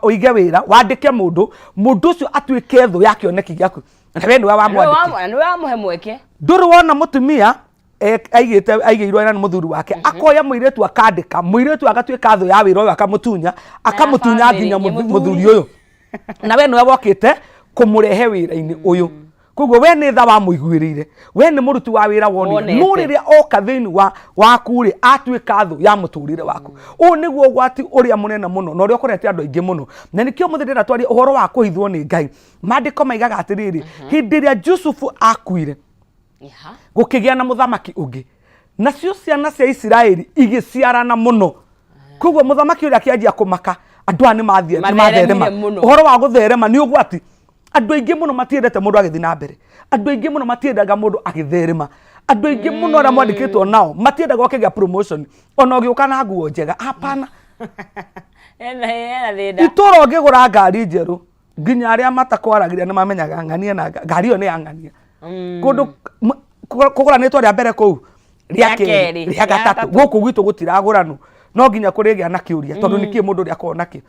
Ũige wĩra wandĩke mũndũ, mũndũ ũcio atuĩke thũ ya kĩoneki gĩaku, na we nĩwe wamwandĩkire. Nĩwe wamũhe mweke. Ndũrĩ wona mũtumia aigĩte aigĩirwo wĩra nĩ mũthuri wake, akoya mũirĩtu akandĩka, mũirĩtu agatuĩka thũ ya wĩra ũyũ, akamũtunya, akamũtunya famĩlĩ, nginya nginya mũthuri mũthuri. ũyũ, na we nĩwe wokĩte kũmũrehe wĩra-inĩ ũyũ. Koguo we nĩ tha wamũiguĩrĩire, we nĩ mũruti wa wĩra wonire, Wonete. no rĩrĩa oka thĩinĩ wa waku rĩ, atuĩka thũ ya mũtũrĩre waku. Ũyũ nĩguo ũgwati ũrĩa mũnene mũno na ũrĩa ũkorete andũ aingĩ mũno, na nĩkĩo mũthĩ ndĩrenda twarie ũhoro wa kũhithwo nĩ Ngai. Maandĩko maigaga atĩrĩrĩ, hĩndĩ ĩrĩa Jusufu akuire, gũkĩgĩa na mũthamaki ũngĩ, nacio ciana cia Isiraeli igĩciarana mũno. Koguo mũthamaki ũrĩa akĩanjia kũmaka, andũ aya nĩmathiĩ Matheremire nĩmatherema. mũno. Ũhoro wa gũtherema nĩ ũgwati. Andũ aingĩ mũno matiendete mũndũ agĩthiĩ na mbere, andũ aingĩ mũno matiendaga mũndũ agĩtherema, andũ aingĩ mũno arĩa mwandĩkĩtwo nao matiendaga ũkĩgĩa promotion, ona ũgĩũka na nguo njega, hapana. Ena thĩna. Itũra ũngĩgũra ngari njerũ, nginya arĩa matakwaragĩria nĩ mamenyaga ng'ania na ngari ĩyo nĩ ya ng'ania. Kũndũ kũgũranĩtwo rĩa mbere kũu, rĩa Rĩa kerĩ, kerĩ, rĩa rĩa gatatũ, gatatũ. gũkũ gwitũ gũtiragũranwo, no nginya kũrĩgĩa na kĩũria, tondũ nĩkĩ mũndũ ũrĩa akoragwo nakĩo,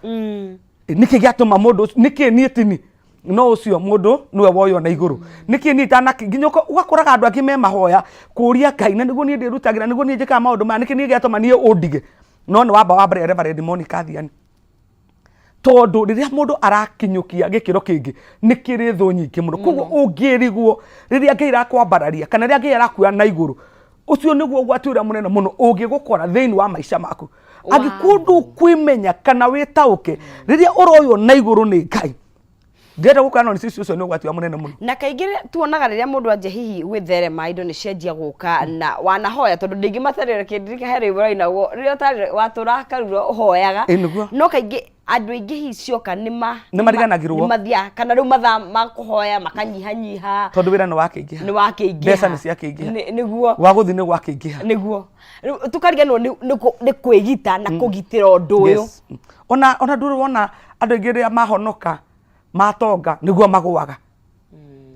nĩkĩ gĩatũma mũndũ ũcio, nĩkĩ niĩ tini no ũcio mũndũ nĩwe woywo na igũrũ, nĩkĩ niĩ itanakĩ, nginya ũgakoraga andũ angĩ me mahoya kũria Ngai, na nĩguo niĩ ndĩrutagĩra, nĩguo niĩ njĩkaga maũndũ maya, nĩkĩ niĩ gĩatũma niĩ ũndige? No nĩ wamba wambere Reverend Monica Thiani, tondũ rĩrĩa mũndũ arakinyũkia gĩkĩro kĩngĩ nĩ kĩrĩ thũ nyingĩ mũno. Koguo ũngĩrigwo rĩrĩa Ngai arakwambararia kana rĩrĩa Ngai arakuoya na igũrũ, ũcio nĩguo ũgwati ũrĩa mũnene mũno ũngĩgũkora thĩinĩ wa maica maku, angĩkorwo ndũkwĩmenya kana wĩtaũke rĩrĩa ũroywo na igũrũ nĩ Ngai. Ndĩrenda gũkora no nĩ ũcio nĩ ũgwati wa mũnene mũno. Na kaingĩ tuonaga rĩrĩa mũndũ anjia hihi gwĩtherema, indo nĩ cianjia gũka na wanahoya, tondũ ndingĩmatarĩra kĩndirika he rwĩmbo rwainagwo rĩrĩa ũtarĩ watũra karura ũhoyaga. Ĩ, nĩguo. No kaingĩ andũ aingĩ hihi cioka nĩma Nĩ mariganagĩrwo. nĩ mathiaga kana rĩu mathaa ma kũhoya makanyihanyiha. Tondũ wĩra nĩ wakĩingĩha. Nĩ wakĩingĩha. Mbeca nĩ ciakĩingĩha. Nĩguo. Gwa gũthiĩ nĩ gwakĩingĩha. Nĩguo. Rĩu tũkariganĩrwo nĩ kwĩgita na kũgitĩra ũndũ ũyũ. Yes. Ona ndũrĩ wona andũ aingĩ rĩrĩa mahonoka matonga nĩguo magũaga,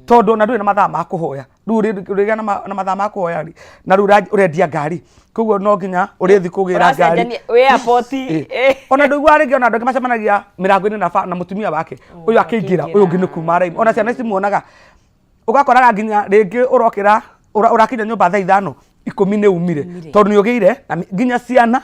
tondũ ona ndũrĩ na mathaa ma kũhoya. Rĩu ũrĩgĩa na mathaa ma kũhoya rĩ, na rĩu ũrendia ngari, koguo no nginya ũrĩthi kũgĩra ngari. Ũracenjania wĩ airport. Ĩ. Ona ndũiguaga rĩngĩ ona andũ angĩ macemanagia mĩrango-inĩ na mũtumia wake, ũyũ akĩingĩra, ũyũ ũngĩ nĩ kuma araima. Ona ciana cimuonaga, ũgakoraga nginya rĩngĩ ũrokĩra ũrakinya nyũmba thaa 5 10 nĩ umire, tondũ nĩ ũgĩire na nginya ciana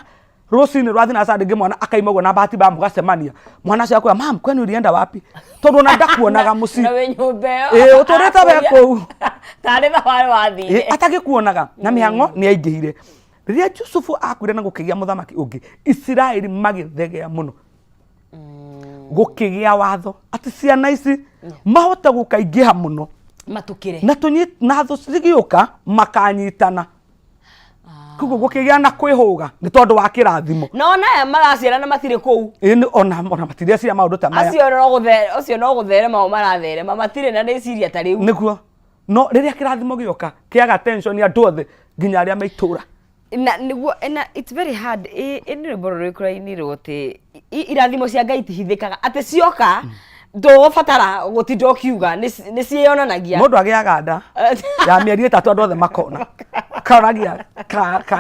rũcinĩ rwa thinacara rĩngĩ mwana akaima ũguo na bahati mbaya mũgacemania, mwana ũcio akwĩra, "Mam, kwani ulienda wapi?" Tondũ ona ndakuonaga mũciĩ. Na wĩ nyũmba ĩyo. Ĩ, ũtũrĩte we kũu. Tarĩ thabarĩ wathire. Ĩ, atagĩkuonaga na mĩhang'o nĩ aingĩhire. Rĩrĩa Jusufu akuire na gũkĩgĩa mũthamaki ũngĩ, Isiraeli magĩthegea mũno. Gũkĩgĩa watho atĩ ciana ici mahote gũkaingĩha mũno, matukire na tũnyi na thũ cigĩũka makanyitana. Koguo gũkĩgĩa na kwĩhũga nĩ tondũ wa kĩrathimo. Na ona aya maraciarana matirĩ kũu. Ĩ, ona matireciria maũndũ ta maya. Acio no gũthere, ũcio no gũtherema o maratherema, matirĩ na rĩciria ta rĩu. Nĩguo. No rĩrĩa kĩrathimo gĩoka kĩaga tension andũ othe nginya arĩa me itũra. Na nĩguo, na it's very hard. Ĩ nĩ rwĩmbo rũrĩkũ rwainirwo atĩ irathimo cia Ngai itihithĩkaga, atĩ cioka ndũgũbatara gũtinda ũkiuga, nĩ ciĩyonanagia. Mũndũ agĩaga nda ya mĩeri 3, andũ othe makona kaonagia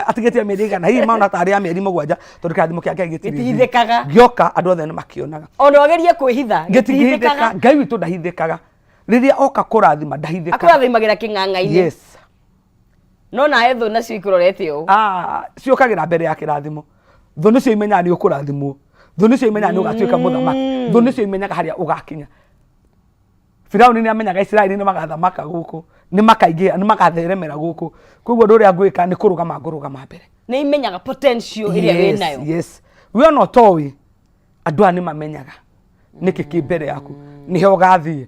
atigĩtie mĩeri igana, hihi maona tarĩ ya mĩeri 7, tondũ kĩrathimo kĩa Ngai gĩtirĩ Gĩtihithĩkaga. Gĩoka andũ othe nĩ makĩonaga. Ona ũgerie kwĩhitha, gĩtingĩhithĩka. Gĩtihithĩkaga. Ngai witũ ndahithĩkaga. Rĩrĩa oka kũrathima ndahithĩkaga. Akũrathimagĩra kĩng'ang'a-inĩ. Yes. No nawe thũ nacio ikũrorete ũũ. Ah, ciũkagĩra mbere ya kĩrathimo. Thũ nĩcio imenyaga nĩ ũkũrathimwo, thũ nĩcio imenyaga nĩ ũgatuĩka mũthamaki, thũ nĩcio imenyaga harĩa ũgakinya. Firauni nĩ amenyaga Isiraeli nĩ magathamaka gũkũ, nĩ makaingĩha, nĩ magatheremera gũkũ, koguo ũndũ ũrĩa ngwĩka nĩ kũrũgama ngũrũgama mbere. Nĩ imenyaga potential ĩrĩa wĩ nayo. Yes, we ona ũtoĩ, andũ aya nĩ mamenyaga nĩkĩ kĩ mbere yaku, nĩho ũgathiĩ.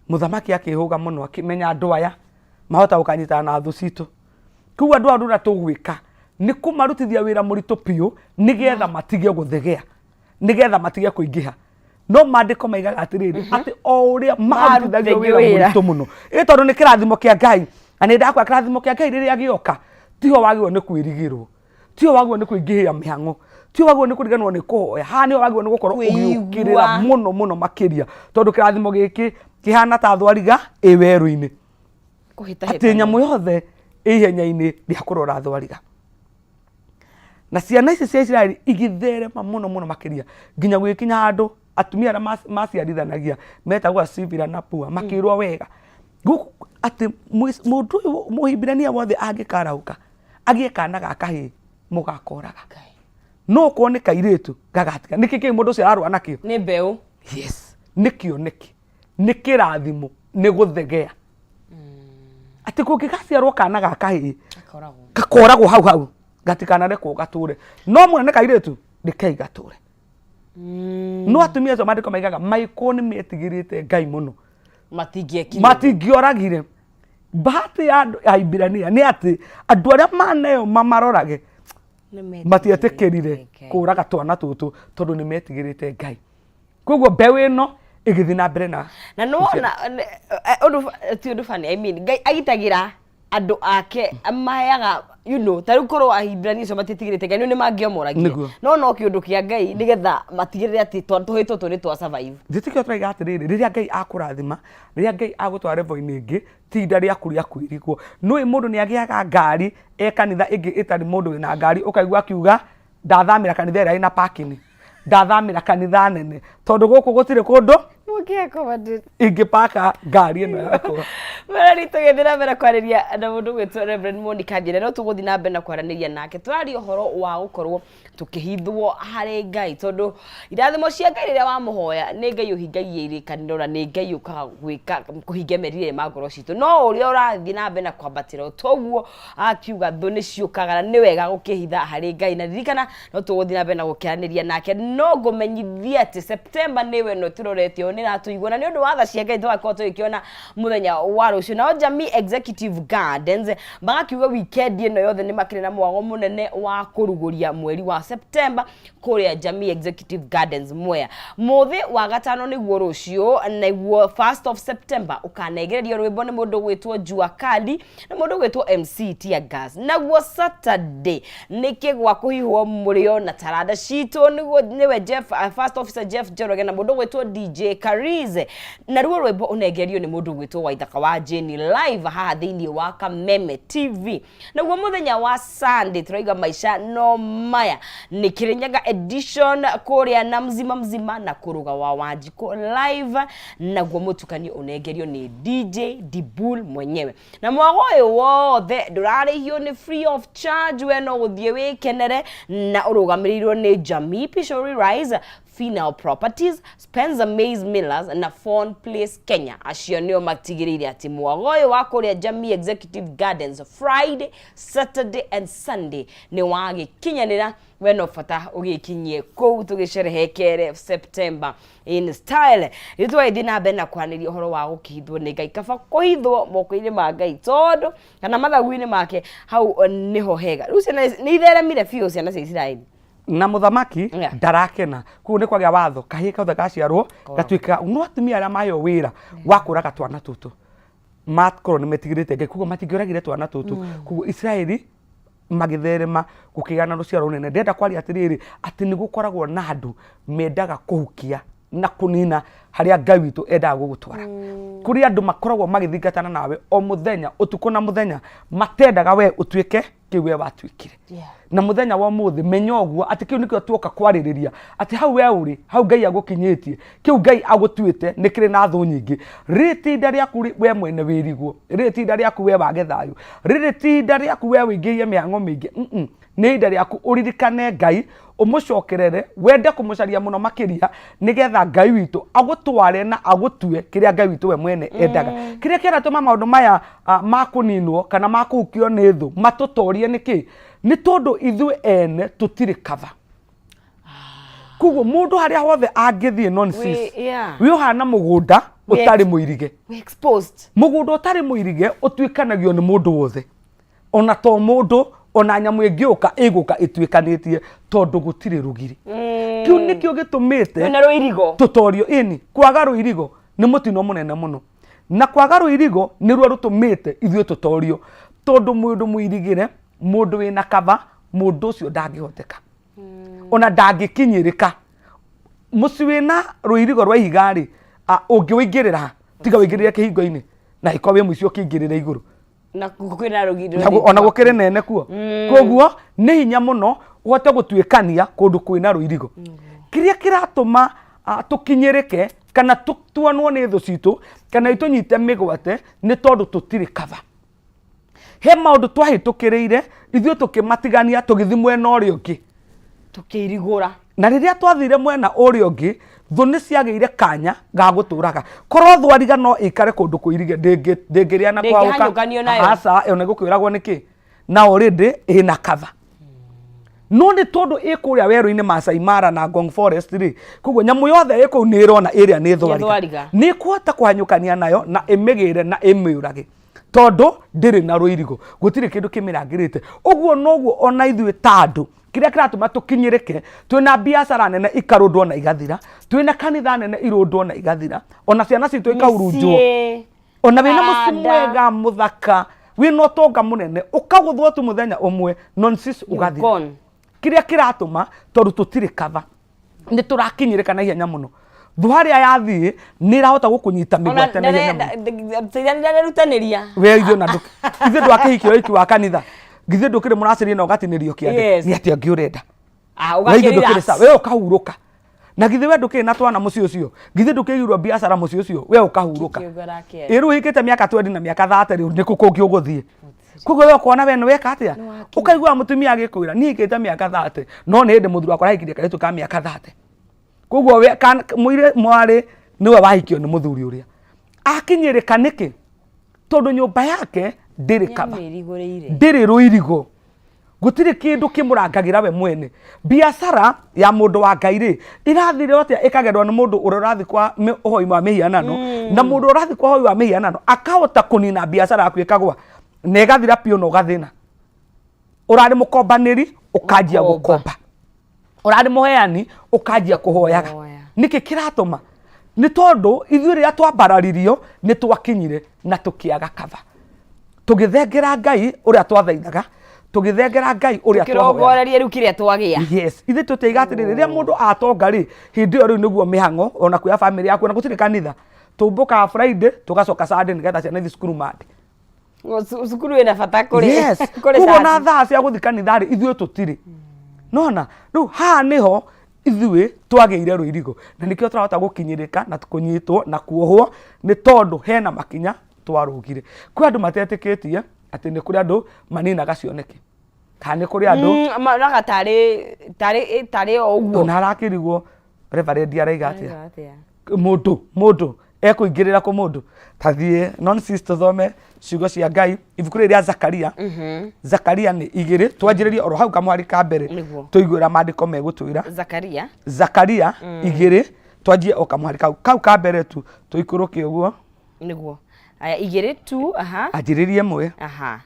Mũthamaki akĩhũga mũno akĩmenya andũ aya mahota gũkanyitana na thũ citũ, koguo andũ aya ũndũ ũrĩa tũgwĩka nĩ kũmarutithia wĩra mũritũ biũ nĩgetha matige gũthegea, nĩgetha matige kũingĩha. No maandĩko maigaga atĩrĩrĩ, atĩ o ũrĩa marutithagio Marutithagio wĩra wĩra. mũritũ mũno, ĩ tondũ nĩ kĩrathimo kĩa Ngai. Na nĩ ndakwa kĩrathimo kĩa Ngai rĩrĩa gĩoka, tiho wagĩrĩirwo nĩ kwĩrigĩrwo, tiho wagĩrĩirwo nĩ kũingĩhĩra mĩhang'o, tiho wagĩrĩirwo nĩ kũriganĩrwo nĩ kũhoya. Haha nĩho wagĩrĩirwo nĩ gũkorwo ũgĩũkĩrĩra Kwĩigua. mũno mũno makĩria, tondũ kĩrathimo gĩkĩ kĩhana ta thwariga ĩ werũ-inĩ, Kũhĩtahĩtana. Atĩ nyamũ yothe ĩ ihenya-inĩ rĩa kũrora thwariga. Na ciana ici cia Isiraeli igĩtherema mũno mũno makĩria nginya gũgĩkinya handũ atumia arĩa maciarithanagia metagwo Sifira na Pua makĩrwo wega gũkũ atĩ mũndũ ũyũ Mũhibirania wothe angĩkarahũka agĩe kana ga kahĩĩ, mũgakoraga, no okorwo nĩ kairĩtu gagatiga. Nĩkĩ kĩu mũndũ ũcio ararũa nakĩo? Nĩ mbeũ. Yes, nĩ kĩoneki, nĩ kĩrathimo, nĩ gũthegea atĩ kũngĩgaciarwo kana ga kahĩĩ Gakoragwo. Gakoragwo hau hau, gatikanarekwo gatũre, no mũnene kairĩtu rekei gatũre. No atumia acio, maandĩko maigaga maikwo nĩ metigĩrĩte Ngai mũno. Matingĩekire. Matingĩoragire. Bahati ya andũ ya Ibirania nĩ atĩ andũ arĩa maneo mamarorage matietĩkĩrire Ngai. kũraga twana tũtũ tondũ nĩ metigĩrĩte Ngai. Koguo mbeũ ĩno ĩgĩthiĩ na mbere na Na nĩwona ũndũ ti ũndũ funny, I mean, Ngai agitagĩra andũ ake, amaheaga ta rĩu korwo Ahibirania acio matietigĩrĩte Ngai nĩ mangĩomoragire. No no kĩũndũ kĩa Ngai nĩgetha matigĩrĩre atĩ tũhĩĩ tũtũ nĩ twa survive. Njĩtĩkio tũraiga atĩrĩrĩ, rĩrĩa Ngai akũrathima, rĩrĩa Ngai agũtwara level-inĩ ĩngĩ, ti ihinda rĩaku rĩa kwĩrigwo. Nĩũĩ mũndũ nĩ agĩaga ngari e kanitha ĩngĩ ĩtarĩ mũndũ wĩna ngari, ũkaigua akiuga ndathamĩra kanitha ĩrĩa ĩna parking, ndathamĩra kanitha nene, tondũ gũkũ gũtirĩ kũndũ ingĩpaka ngari ĩno yakwa. Mwerori, tũgĩthiĩ na mbere kwarĩria na mũndũ gwĩtwo Reverend Monica Njĩra, no tũgũthiĩ na mbere na kwaranĩria nake. Tũraria ũhoro wa gũkorwo tũkĩhithwo harĩ Ngai, tondũ irathimo cia Ngai rĩrĩa wamũhoya, nĩ Ngai ũhingagia irĩkanĩro na nĩ Ngai ũkaga gwĩka kũhingia merirĩria ma ngoro citũ. No ũrĩa ũrathiĩ na mbere na kwambatĩra toguo akiuga thũ nĩ ciũkaga, na nĩ wega gũkĩhitha harĩ Ngai. Na ririkana no tũgũthiĩ na mbere na gũkĩaranĩria nake, no ngũmenyithie atĩ September nĩwe ĩno tũrorete ũũ nĩ ĩratũigua, na nĩ ũndũ wa tha cia Ngai tũgakorwo tũgĩkĩona mũthenya wa rũciũ. Nao Jamii Executive Gardens magakiuga weekend ĩno yothe nĩ makĩrĩ na mwago mũnene wa kũrugũria mweri wa September kũrĩa Jamii Executive Gardens Mwea. Mũthĩ wa gatano nĩguo rũciũ, nĩguo 1st of September, ũkanegererio rwĩmbo nĩ mũndũ gwĩtwo Jua Kali na mũndũ gwĩtwo MC Tear Gas. Naguo Saturday nĩ kĩgwa kũhihwo mũrĩo na taranda citũ, nĩguo nĩwe Jeff, First Officer Jeff Njoroge na mũndũ gwĩtwo DJ Karize. Naruo rwĩmbo ũnengerio nĩ mũndũ gwĩtwo Waithaka wa Jane live haha thĩinĩ wa Kameme TV. Naguo mũthenya wa Sunday tũraiga maica no maya nĩ Kirinyaga edition kũrĩa na mzima mzima na kũrũga wa Wanjikũ live. Naguo mũtukanio ũnengerio nĩ DJ Dibul mwenyewe. Na mwago ũyũ wothe ndũrarĩhio, nĩ free of charge, we no gũthiĩ wĩkenere, na ũrũgamĩrĩirwo nĩ Jamii Pishori Rise, Final Properties, Spencer Maize Millers na Phone Place Kenya. Acio nĩo matigĩrĩire atĩ mwago ũyũ wa kũrĩa Jamii Executive Gardens Friday, Saturday and Sunday nĩ wagĩkinyanĩra. We no bata ũgĩkinyie kũu tũgĩcerehekere September in style. Rĩu tũgagĩthiĩ na mbere na kwaranĩria ũhoro wa gũkĩhithwo nĩ Ngai. Kaba kũhithwo moko-inĩ ma Ngai tondũ kana mathagu-inĩ make, hau nĩho hega. Rĩu ciana nĩ itheremire biũ, ciana cia Isiraeli. Na mũthamaki ndarakena, koguo nĩ kwagĩa watho kahĩĩ kothe gaciarwo gatuĩka. No atumia arĩa maheo wĩra wa kũraga twana tũtũ makorwo nĩ metigĩrĩte Ngai, koguo matingĩoragire twana tũtũ. Koguo Isiraeli magĩtherema, gũkĩgĩa na rũciaro rũnene. Ndĩrenda kwaria atĩrĩrĩ, atĩ nĩ gũkoragwo na andũ mendaga kũhukia na kũnina harĩa Ngai witũ endaga gũgũtwara. Kũrĩ andũ makoragwo magĩthingatana nawe o mũthenya, ũtukũ na mũthenya, matendaga we ũtuĩke kĩu we watuĩkire. Na mũthenya wa ũmũthĩ menya ũguo atĩ kĩu nĩkĩo tuoka kwarĩrĩria, atĩ hau we ũrĩ, hau Ngai agũkinyĩtie, kĩu Ngai agũtuĩte nĩ kĩrĩ na thũ nyingĩ. Rĩrĩ ti ihinda rĩaku we mwene wĩrigwo, rĩrĩ ti ihinda rĩaku we wage thayũ, rĩrĩ ti ihinda rĩaku we wĩingĩrie mĩhang'o mĩingĩ. Nĩ ihinda rĩaku ũririkane Ngai, ũmũcokerere, wende kũmũcaria mũno makĩria, nĩgetha Ngai witũ agũtware na agũtue kĩrĩa Ngai witũ we mwene endaga. Kĩrĩa kĩratũma maũndũ maya ma kũninwo kana ma kũhukio nĩ thũ matũtorie nĩ kĩ? Nĩ tondũ ithuĩ ene tũtirĩ cover. Koguo mũndũ harĩa hothe angĩthiĩ nonsense, wĩ ũhana mũgũnda ũtarĩ mũirige. We exposed. Mũgũnda ũtarĩ mũirige ũtuĩkanagio nĩ mũndũ wothe, ona to mũndũ, ona nyamũ ĩngĩũka ĩgũka ĩtuĩkanĩtie, tondũ gũtirĩ rũgiri. Kĩu nĩkĩo gĩtũmĩte Kwĩna rũirigo. tũtorio. Ĩni, kwaga rũirigo nĩ mũtino mũnene mũno, na kwaga rũirigo nĩruo rũtũmĩte ithuĩ tũtorio, tondũ mũndũ mũirigĩre, mũndũ wĩna kaba, mũndũ ũcio ndangĩhoteka ona ndangĩkinyĩrĩka. Mũciĩ wĩna rũirigo rwa ihiga rĩ, ũngĩũingĩrĩra, tiga ũingĩrĩre kĩhingo-inĩ, na ĩkorwo wĩ mũici ũkĩingĩrĩra igũrũ. Na kwĩna rũgiri. Na ona gũkĩrĩ nene kuo. Koguo nĩ hinya mũno ũhote gũtuĩkania kũndũ kwĩna rũirigo. Kĩrĩa kĩratũma tũkinyĩrĩke kana tuonwo nĩ thũ citũ kana itũnyite mĩgwate nĩ tondũ tũtirĩ cover. He maũndũ twahĩtũkĩrĩire ithuĩ tũkĩmatigania tũgĩthiĩ mwena ũrĩa ũngĩ. Tũkĩirigũra. Na rĩrĩa twathire mwena ũrĩa ũngĩ, thũ nĩ ciagĩire kanya ga gũtũraga. Korwo thwariga no ĩikare kũndũ kũirige, ndĩngĩrĩa na kwaũka. Ndĩngĩhanyũkanio nayo. Aca, ĩyo nĩ gũkwĩragwo nĩkĩ? Na already ĩna cover. No nĩ tondũ ĩ kũrĩa werũ-inĩ Masai Mara na Ngong Forest rĩ, koguo nyamũ yothe ĩ kũu nĩ ĩrona ĩrĩa nĩ thwariga. Thwariga. Nĩ ĩkũhota kũhanyũkania nayo na ĩmĩgĩre na ĩmĩũrage. Tondũ ndĩrĩ na rũirigo, gũtirĩ kĩndũ kĩmĩrangĩrĩte. Ũguo noguo ona ithuĩ ta andũ, kĩrĩa kĩratũma tũkinyĩrĩke, twĩna biacara nene ikarũndwo na igathira, twĩna kanitha nene irũndwo na igathira, ona ciana citũ ikahurunjwo. Mĩciĩ. Ona wĩna mũciĩ Kanda. mwega mũthaka, wĩna ũtonga mũnene, ũkagũthwo tu mũthenya ũmwe, nonsense ũgathira. Gone. Kĩrĩa kĩratũma, tondũ tũtirĩ cover. Nĩ tũrakinyĩrĩka na ihenya mũno. Thũ harĩa yathiĩ, nĩ ĩrahota gũkũnyita mĩgwate na ihenya mũno. Caithani ndarerutanĩria. We ithuĩ ona ndũkĩ, ithuĩ ndwakĩhikio ũhiki wa kanitha. Githĩ ndũkĩrĩ mũracĩria na ũgatinĩrio kĩande? Yes. Nĩ atĩa ũngĩ ũrenda? Ah, We ithuĩ ũgakĩ ndũkĩrĩ relax. sawa, we ũkahurũka. Na githĩ we ndũkĩrĩ na twana mũciĩ ũcio? Githĩ ndũkĩigĩirwo biacara mũciĩ ũcio? We ũkahurũka. Kĩũndũ arakĩaria. Ĩ rĩu ũhikĩte mĩaka 20 na mĩaka 30 rĩu nĩkũ kũngĩ ũgũthiĩ? Koguo we ũkona we nĩ weka atĩa? Ũkaigua mũtumia agĩkwĩra niĩ hikĩte mĩaka 30 no nĩ hĩndĩ mũthuri wakwa arahikirie kairĩtu ka mĩaka 30. Koguo we mũirĩ mwarĩ nĩwe wahikio nĩ mũthuri ũrĩa. Akinyĩrĩka nĩkĩ? Tondũ nyũmba yake ndĩrĩ cover. Nĩamĩrigũrĩire. Ndĩrĩ rũirigo. Gũtirĩ kĩndũ kĩmũrangagĩra we mwene. Biacara ya mũndũ wa Ngai rĩ, ĩrathire atĩa ĩkagendwo nĩ mũndũ ũrĩa ũrathiĩ kwa ũhoi wa mĩhianano, na mũndũ ũrĩa ũrathiĩ kwa ũhoi wa mĩhianano akahota kũnina biacara yaku ĩkagwa na ĩgathira biũ na ũgathĩna. Ũrarĩ mũkombanĩri ũkanjia Gũkomba. gũkomba. Ũrarĩ mũheani ũkanjia kũhoyaga. Kũhoya. Nĩkĩ kĩratũma? Nĩ tondũ ithuĩ rĩrĩa twambararirio nĩ twakinyire na tũkĩaga cover. Tũgĩthengera Ngai ũrĩa twathaithaga, tũgĩthengera Ngai ũrĩa twahoyaga. Tũkĩrongoreria rĩu kĩrĩa twagĩa. Yes, ithuĩ tũtiaiga atĩrĩrĩ, rĩrĩa mũndũ atonga rĩ, hĩndĩ ĩyo rĩu nĩguo mĩhang'o ona kuoya bamĩrĩ yaku, ona gũtirĩ kanitha. Tũmbũkaga Friday, tũgacoka Sunday nĩgetha ciana ithiĩ cukuru Monday. Cukuru ĩna bata kũrĩ Yes. kũrĩ Koguo na church. thaa cia gũthiĩ kanitha rĩ, ithuĩ tũtirĩ. Nona, rĩu haha nĩho ithuĩ twagĩire rũirigo na nĩkĩo tũrahota gũkinyĩrĩka na kũnyitwo na kuohwo nĩ tondũ hena makinya twarũgire. Kwĩ andũ matetĩkĩtie atĩ nĩ kũrĩ andũ maninaga cioneki, kana nĩ kũrĩ andũ Monaga tarĩ o ũguo. Ona arakĩrigwo reverend araiga atĩa? Araiga atĩa? Mũndũ ekũingĩrĩra kũ mũndũ? Tathiĩ nonsense tũthome ciugo cia Ngai ibuku rĩrĩ rĩa Zakaria. Zakaria nĩ 2, twanjĩrĩrie oro hau kamwari ka mbere. Nĩguo. Tũigue ũrĩa maandĩko megũtwĩra. Zakaria. Zakaria 2, twanjie o kamwari kau ka mbere tu tũikũrũke ũguo. Nĩguo. Aya, 2 tu, aha. Anjĩrĩrie 1. Aha.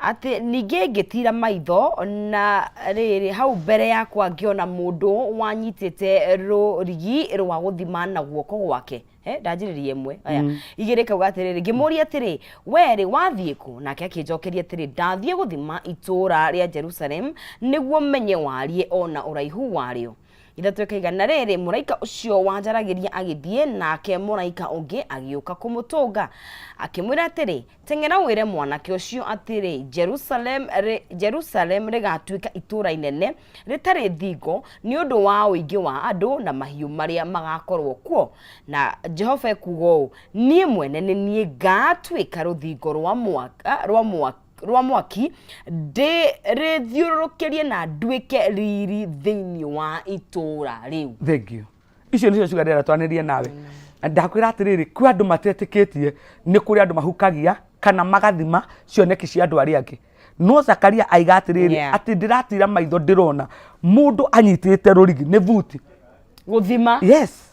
Atĩ ningĩ ngĩtira maitho na rĩrĩ hau mbere yakwa ngĩona mũndũ wanyitĩte rũrigi rwa gũthima na guoko gwake. Ndanjĩrĩrie 1. Aya, 2 kauga atĩrĩrĩ, ngĩmũria atĩrĩ, we rĩ wathiĩ kũ? Nake akĩnjokeria atĩrĩ, ndathiĩ gũthima itũũra rĩa Jerusalem nĩguo menye wariĩ ona ũraihu warĩo. 3 ĩkaiga, na rĩrĩ, mũraika ũcio wanjaragĩria agĩthiĩ, nake mũraika ũngĩ agĩũka kũmũtũnga, akĩmwĩra atĩrĩ, teng'era wĩre mwanake ũcio atĩrĩ, Jerusalem rĩgatuĩka itũũra inene rĩtarĩ thingo nĩ ũndũ wa ũingĩ wa andũ na mahiũ marĩa magakorwo kuo. Na Jehova ekuuga ũũ, niĩ mwene nĩ niĩ ngatuĩka rũthingo rwa mwaki, ndĩrĩthiũrũrũkĩrie na nduĩke riri thĩinĩ wa itũũra rĩu. Thank you. Icio nĩcio ciugo ndĩrenda twanĩrie nawe. Ndakwĩra atĩrĩrĩ, kwĩ andũ matetĩkĩtie nĩ kũrĩ andũ mahukagia kana magathima cioneki cia andũ arĩa angĩ. No Zakaria aiga atĩrĩrĩ, atĩ ndĩratira maitho ndĩrona mũndũ anyitĩte rũrigi nĩ buti. Gũthima. Yes.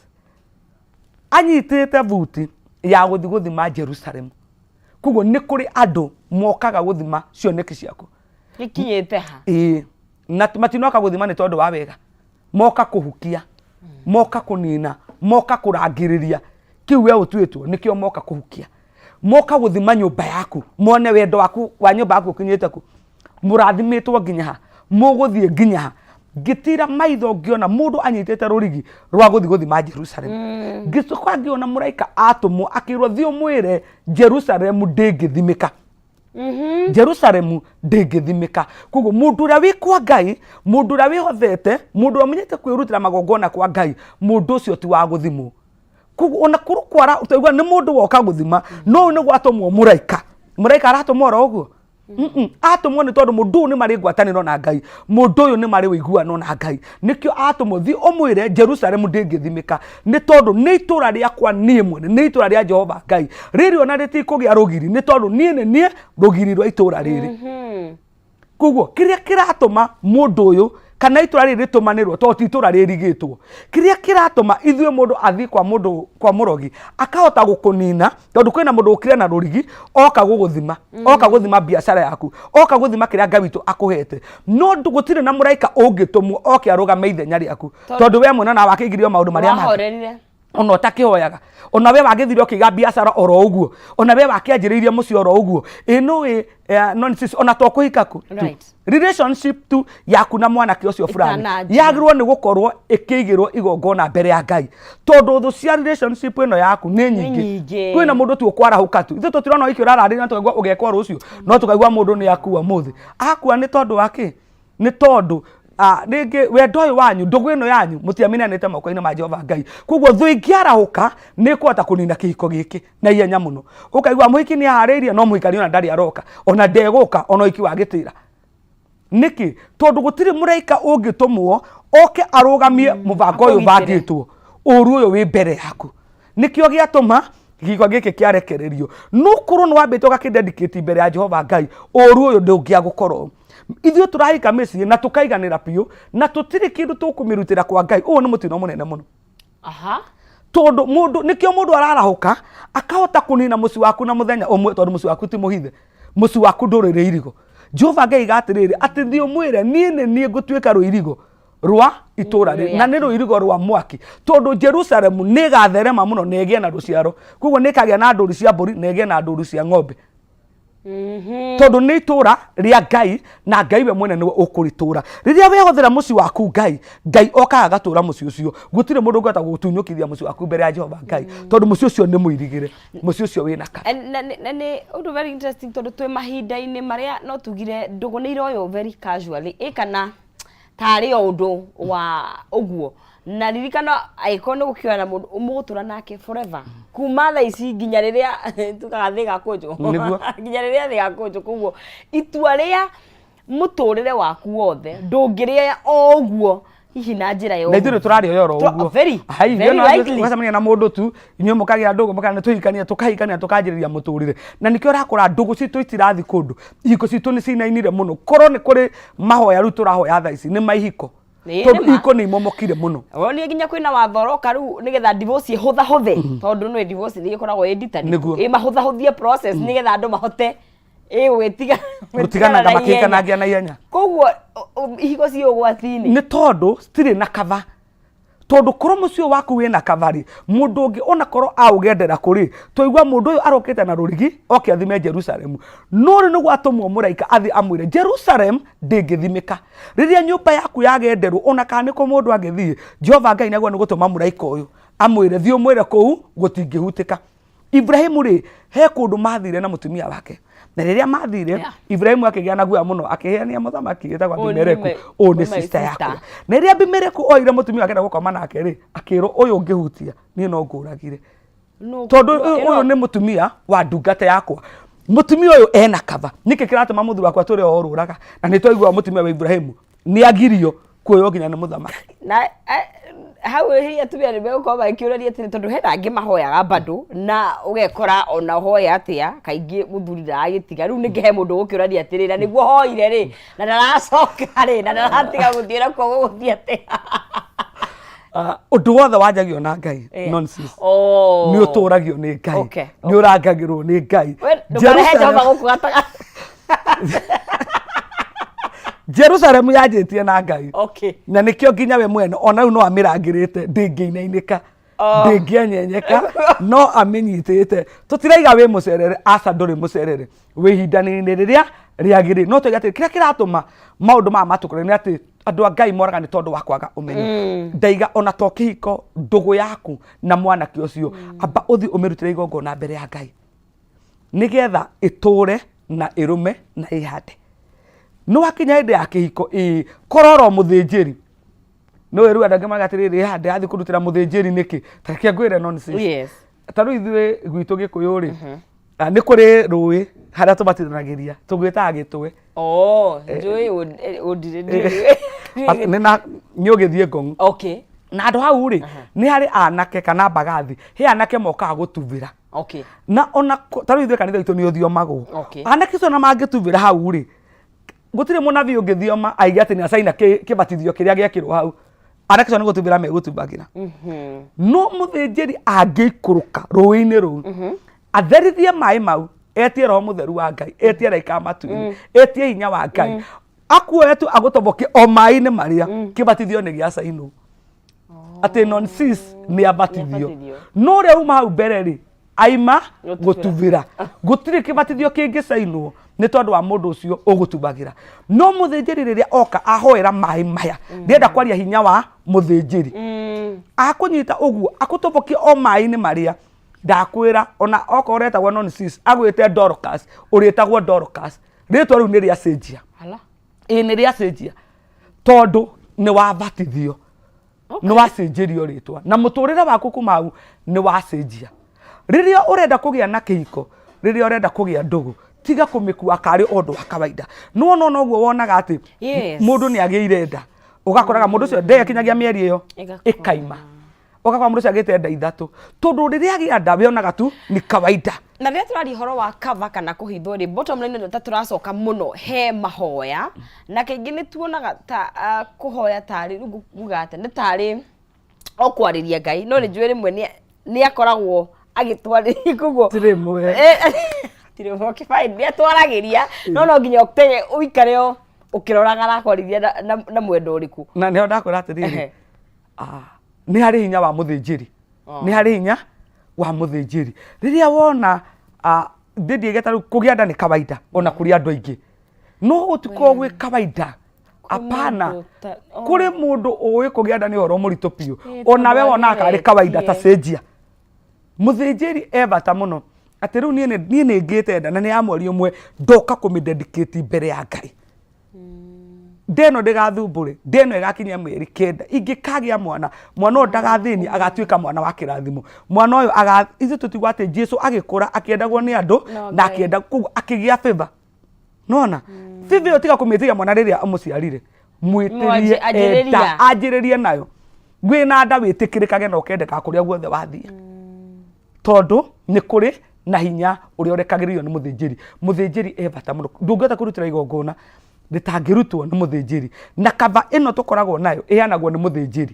Anyitĩte buti ya gũthiĩ gũthima Jerusalem. Koguo nĩ kũrĩ andũ mokaga gũthima cioneki ciaku. Gĩkinyĩte ha? Ĩĩ. Na matinoka gũthima nĩ tondũ wa wega. Moka kũhukia, moka kũnina, moka kũrangĩrĩria. Kĩu we ũtuĩtwo nĩkĩo moka kũhukia. Moka gũthima nyũmba yaku, mone wendo waku wa nyũmba yaku ũkinyĩte kũ. Mũrathimĩtwo nginya ha, mũgũthiĩ nginya ha. Ngĩtira maitho ngĩona mũndũ anyitĩte rũrigi rwa gũthiĩ gũthima Jerusalem. Ngĩcoka ngĩona mũraika atũmwo akĩrwo thiĩ ũmwĩre Jerusalem ndĩngĩthimĩka. Jerusalemu ndĩngĩthimĩka. Koguo mũndũ ũrĩa wĩ kwa Ngai, mũndũ ũrĩa wĩhothete, mũndũ ũrĩa ũmenyete kwĩrutĩra magongona kwa Ngai, mũndũ ũcio ti wa gũthimwo. Koguo ona korwo kwara twaigua nĩ mũndũ woka gũthima, no ũyũ nĩ gwatũmwo mũraika. Mũraika aratũmwo oro ũguo? Atũmwo nĩ tondũ mũndũ ũyũ nĩ marĩ ngwatanĩro na Ngai, mũndũ ũyũ nĩ marĩ ũiguano na Ngai, nĩkĩo atũmwo, thiĩ ũmwĩre Jerusalemu ndĩngĩthimĩka, nĩ tondũ nĩ itũra rĩakwa niĩ mwene, nĩ itũra rĩa Jehova Ngai, rĩrĩ ona rĩtikũgĩa rũgiri, nĩ tondũ niĩ nĩ niĩ rũgiri rwa itũra rĩrĩ. Koguo kĩrĩa kĩratũma mũndũ ũyũ kana itũra rĩrĩ rĩtũmanĩrwo, tondũ ti itũra rĩrigĩtwo, kĩrĩa kĩratũma ithuĩ mũndũ athiĩ kwa mũndũ kwa mũrogi akahota gũkũnina, tondũ kwĩna mũndũ ũkire na rũrigi oka gũgũthima, oka gũthima biacara yaku, oka gũthima kĩrĩa Ngai witũ akũhete, no gũtirĩ na mũraika ũngĩtũmwo oke arũgame ithenya rĩaku, tondũ we mwene ona wakĩigirio maũndũ marĩa mangĩ. Wahorerire. Ona ũtakĩhoyaga, ona we wagĩthire ũkĩiga biacara oro ũguo, ona we wakĩanjĩrĩirie mũciĩ oro ũguo, ĩ no ĩ, nonsense, ona to kũhika ku tu. Relationship tu yaku na mwanake ũcio fulani Ĩtananjia. yagĩrĩirwo nĩ gũkorwo ĩkĩigĩrwo igongona mbere ya Ngai, tondũ thũ cia relationship ĩno yaku nĩ nyingĩ. Nyingĩ. Kwĩna mũndũ tu ũkwarahũka tu, ithuĩ tũtirona ũhiki ũrararĩria na tũkaigua ũgekwo rũciũ, no tũkaigua mũndũ nĩ akua ũmũthĩ. Akua nĩ tondũ wa kĩ? Nĩ tondũ rĩngĩ wendo ũyũ wanyu, ndũgũ ĩno yanyu, mũtiamĩneanĩte moko-inĩ ma Jehova Ngai. Koguo thũ ĩngĩarahũka nĩ ĩkũhota kũnina kĩhiko gĩkĩ na ihenya mũno. Ũkaigua mũhiki nĩ aharĩirie, no mũhikania ona ndarĩ aroka, ona ndegũka, ona ũhiki wa gĩtĩra. Nĩkĩ? Tondũ gũtirĩ mũraika ũngĩtũmwo oke arũgamie mũbango ũyũ Akũgitĩre. ũbangĩtwo, ũru ũyũ wĩ mbere yaku. Nĩkĩo gĩatũma gĩko gĩkĩ kĩarekererio. No korwo nĩ wambĩte ũgakĩdedicate mbere ya Jehova Ngai, ũru ũyũ ndũngĩagũkorwo. Ithuĩ tũrahika mĩciĩ na tũkaiganĩra biũ na tũtirĩ kĩndũ tũkũmĩrutĩra kwa Ngai. Ũyũ nĩ mũtino mũnene mũno. Tondũ mũndũ, nĩkĩo mũndũ ararahũka akahota kũnina mũciĩ waku na mũthenya ũmwe, tondũ mũciĩ waku ti mũhithe, mũciĩ waku ndũrĩ rĩirigo. Jehova Ngai aiga atĩrĩrĩ, atĩ thiĩ ũmwĩre niĩ nĩ niĩ ngũtuĩka rũirigo rwa itũra rĩrĩ, na nĩ rũirigo rwa mwaki, tondũ Jerusalemu nĩ ĩgatherema mũno na ĩgĩe na rũciaro. Koguo nĩ ĩkagĩa na ndũru cia mbũri na ĩgĩe na ndũru cia ng'ombe. Tondũ nĩ itũra rĩa Ngai na Ngai we mwene nĩwe ũkũrĩtũra. Rĩrĩa wehũthĩra mũciĩ waku Ngai, Ngai okaga agatũra mũciĩ ũcio. Gũtirĩ mũndũ ũngĩhota gũtunyũkithia mũciĩ waku mbere ya Jehova Ngai, tondũ mũciĩ ũcio nĩ mũirigĩre, mũciĩ ũcio wĩna ka. Na nĩ ũndũ very interesting, tondũ twĩ mahinda-inĩ marĩa no tugire ndũgũ nĩ iroywo very casually, ĩ kana tarĩ o ũndũ wa ũguo. Na ririkana angĩkorwo nĩ gũkĩoya na mũndũ mũgũtũra nake forever, kuma thaa ici nginya rĩrĩa tugaga thĩ ĩgakũnjwo. Nginya rĩrĩa thĩ ĩgakũnjwo. Koguo itua rĩa mũtũrĩre waku wothe ndũngĩrĩoya o ũguo hihi na njĩra ya Na ithuĩ tũrarĩoya oro ũguo. Very, Hai, very ithuĩ no lightly. ũgacemania na mũndũ tu, inyuĩ mũkagĩa ndũgũ, mũkana tũhikania, tũkahikania, tũkanjĩrĩria mũtũrĩre. Na nĩkĩo ũrakora ndũgũ citũ itirathiĩ kũndũ, ihiko citũ nĩ cinainire mũno. Korwo nĩ kũrĩ mahoya rĩu tũrahoya thaa ici nĩ ma ihiko. Ĩĩ, Tondũ nĩ ma. ihiko nĩ imomokire mũno. Wonire nginya kwĩna watho ũroka rĩu nĩgetha divorce ĩhũthahũthe, tondũ nĩ divorce nĩ ĩkoragwo ĩ nditani. Nĩguo. Ĩ mahũthahũthie process nĩgetha andũ mahote ĩ gwĩtiga Gũtigana na na ihenya. makĩhikanagia na ihenya. Koguo ihiko ciĩ ũgwati-inĩ. Nĩ tondũ citirĩ na cover. Tondũ korwo mũciĩ ũyũ waku wĩna cover rĩ, mũndũ ũngĩ ona korwo aũgendera kũrĩ, twaigua mũndũ ũyũ arokĩte na rũrigi oke athime Jerusalemu. No rĩu nĩguo atũmwo mũraika athiĩ amwĩre Jerusalem ndĩngĩthimĩka. Rĩrĩa nyũmba yaku yagenderwo ona kana nĩ kũ mũndũ angĩthiĩ, Jehova Ngai nĩagĩrĩirwo nĩ gũtũma mũraika ũyũ amwĩre thiĩ ũmwĩre kũu gũtingĩhutĩka. Ibrahimu rĩ, he kũndũ mathire na mũtumia wake, na rĩrĩa mathire, Ibrahimu akĩgĩa na guoya mũno, akĩheania mũthamaki wĩtagwo Ũyũ nĩ Abimeleku, ũyũ nĩ my sister sister. yakwa. Na rĩrĩa Abimeleku oire mũtumia wake na gũkoma nake rĩ, akĩrwo ũyũ ũngĩhutia niĩ no ngũragire, tondũ ũyũ nĩ mũtumia wa ndungata yakwa, mũtumia ũyũ ena kaba. Nĩkĩ kĩratũma mũthuri wakwa tũrĩ orũraga? Na nĩ twaigua mũtumia wa Ibrahimu nĩ agirio kuoywo nginya nĩ mũthamaki. Na hau hihi atumia nĩ megũkorwo magĩkĩũrania atĩrĩ, tondũ hena angĩ mahoyaga bado na ũgekora ona hoya atĩa kaingĩ mũthuri ndaragĩtiga. Rĩu nĩkĩ he mũndũ ũgũkĩũrania atĩrĩ, na nĩguo hoire rĩ, na ndaracoka rĩ, na ndaratiga gũthiĩ nakuo, gũgũthiĩ atĩa? Ũndũ wothe wanjagio na Ngai, nonsense. Nĩ ũtũragio nĩ Ngai, nĩ ũrangagĩrwo nĩ Ngai. We, ndũkarehe Jehova gũkũ gatagatĩ. Jerusalemu yanjĩtie na Ngai. Na nĩkĩo nginya we mwene ona rĩu no amĩrangĩrĩte, ndĩngĩinainĩka, ndĩngĩenyenyeka, no amĩnyitĩte. Tũtiraiga wĩ mũcerere, aca, ndũrĩ mũcerere, wĩ ihinda-inĩ rĩrĩa rĩagĩrĩire. No tũiga atĩrĩ, kĩrĩa kĩratũma maũndũ maya matũkore nĩ atĩ andũ a Ngai moraga nĩ tondũ wa kwaga ũmenyo. Ndaiga ona to kĩhiko, ndũgũ yaku na mwanake ũcio, amba ũthiĩ ũmĩrutĩre igongona mbere ya Ngai nĩgetha ĩtũre Na ĩrũme na ĩhande. Nĩ wakinya hĩndĩ ya kĩhiko, ĩĩ, korwo oro mũthĩnjĩri. Nĩ ũĩ rĩu andũ angĩ marauga atĩrĩrĩ, haha ndĩrathiĩ kũrutĩra mũthĩnjĩri nĩkĩ? Ta reke ngwĩre nonsense. Ta rĩu ithuĩ gwitũ Gĩkũyũ rĩ, nĩ kũrĩ rũĩ harĩa tũbatithanagĩria, tũgwĩtaga gĩtwe. Oh, njũĩ ũndirĩ ndiũĩ. Nĩ na nĩ ũgĩthiĩ Ngong. Na handũ hau rĩ, nĩ harĩ anake kana mbagathi, he anake mokaga gũtubĩra. Na ona ta rĩu ithuĩ kanitha witũ nĩ ũthiomagwo. Anake acio ona mangĩtubĩra hau rĩ, gũtirĩ mũnabii ũngĩthioma aige atĩ nĩ acaina kĩbatithio kĩrĩa gĩekĩrwo hau. Anake acio nĩ gũtubĩra megũtubagĩra. No mũthĩnjĩri angĩikũrũka rũĩ-inĩ rũu, atherithie maĩ mau, etie roho mũtheru wa Ngai, etie araika a matu-inĩ, etie hinya wa Ngai, akuoe tu agũtobokie o maĩ-inĩ marĩa, kĩbatithio nĩ gĩacainwo. Atĩ non sis nĩ abatithio. Nĩ abatithio. No ũrĩa uma hau mbere rĩ, aima gũtubĩra. Gũtirĩ kĩbatithio kĩngĩcainwo nĩ tondũ wa mũndũ ũcio ũgũtubagĩra. No mũthĩnjĩri rĩrĩa oka ahoera maĩ maya, ndĩrenda kwaria hinya wa mũthĩnjĩri. Akũnyita ũguo, akũtobokie o maĩ-inĩ marĩa, ndakwĩra, ona okorwo ũretagwo non sis, agwĩte Dorcas, ũrĩtagwo Dorcas. Rĩtwa rĩu nĩ rĩacenjia. Ala. Ĩĩ nĩ rĩacenjia. Tondũ nĩ wabatithio. Nĩ wacenjerio rĩtwa. Na mũtũrĩre waku kuma hau nĩ wacenjia. Rĩrĩa ũrenda kũgĩa na kĩhiko, rĩrĩa ũrenda kũgĩa ndũgũ, tiga kũmĩkua karĩ o ũndũ wa kawaida. Nĩ wona ona ũguo wonaga atĩ mũndũ nĩ agĩire nda. Ũgakoraga mũndũ ũcio ndekinyagia mĩeri ĩyo, Ĩgakora. ĩkaima. Ũgakora mũndũ ũcio agĩte nda ithatũ. Tondũ rĩrĩa agĩa nda, we onaga tu ni kawaida. Na rĩrĩa tũraria ũhoro wa cover kana kũhithwo rĩ, bottom line nĩ ta tũracoka mũno he mahoya, na kaingĩ nĩ tuonaga ta kũhoya tarĩ, rĩu nguga atĩa, nĩ tarĩ o kwarĩria Ngai, no nĩ njũĩ rĩmwe nĩ akoragwo agĩtwarĩria koguo Ti rĩmwe. Ti rĩmwe, okay fine, nĩ atwaragĩria, no no nginya ũtege ũikare o ũkĩroraga arakwarĩria na mwendo ũrĩkũ. Na nĩho ndakwĩra atĩrĩrĩ, nĩ harĩ hinya wa mũthĩnjĩri. Nĩ harĩ hinya wa mũthĩnjĩri. Rĩrĩa wona, ndĩndiĩge ta rĩu kũgĩa nda nĩ kawaida ona kũrĩ andũ aingĩ. No gũtikoragwo gwĩ kawaida. Hapana. Kũrĩ mũndũ ũĩ kũgĩa nda nĩ ũhoro mũritũ biũ. Ona we wonaga karĩ kawaida ta cenjia. Mũthĩnjĩri e bata mũno. Atĩ rĩu niĩ nĩ ngĩte nda na nĩ ya mweri ũmwe ndoka kũmĩ dedicate mbere ya Ngai. Nda ĩno ndĩgathumbũre, nda ĩno ĩgakinyia mĩeri 9, ingĩkagĩa mwana, mwana ũyũ ndagathĩnie, agatuĩka mwana wa kĩrathimo. Mwana ũyũ aga, ithuĩ tũtiuga atĩ Jesu agĩkũra akĩendagwo nĩ andũ No na Ngai. akĩenda, koguo akĩgĩa favor. Nĩwona? Favor ĩyo tiga kũmĩtĩria mwana rĩrĩa amũciarire. Mwĩtĩrie Anjĩrĩria. enda, anjĩrĩrie nayo. Wĩna nda wĩtĩkĩrĩkage na ũkendeka kũrĩa guothe wathiĩ. Tondũ nĩ kũrĩ na hinya ũrĩa ũrekagĩrĩrio nĩ mũthĩnjĩri. Mũthĩnjĩri e bata mũno. Ndũngĩhota kũrutĩra igongona rĩtangĩrutwo nĩ mũthĩnjĩri. Na kaba ĩno tũkoragwo nayo ĩheanagwo nĩ mũthĩnjĩri.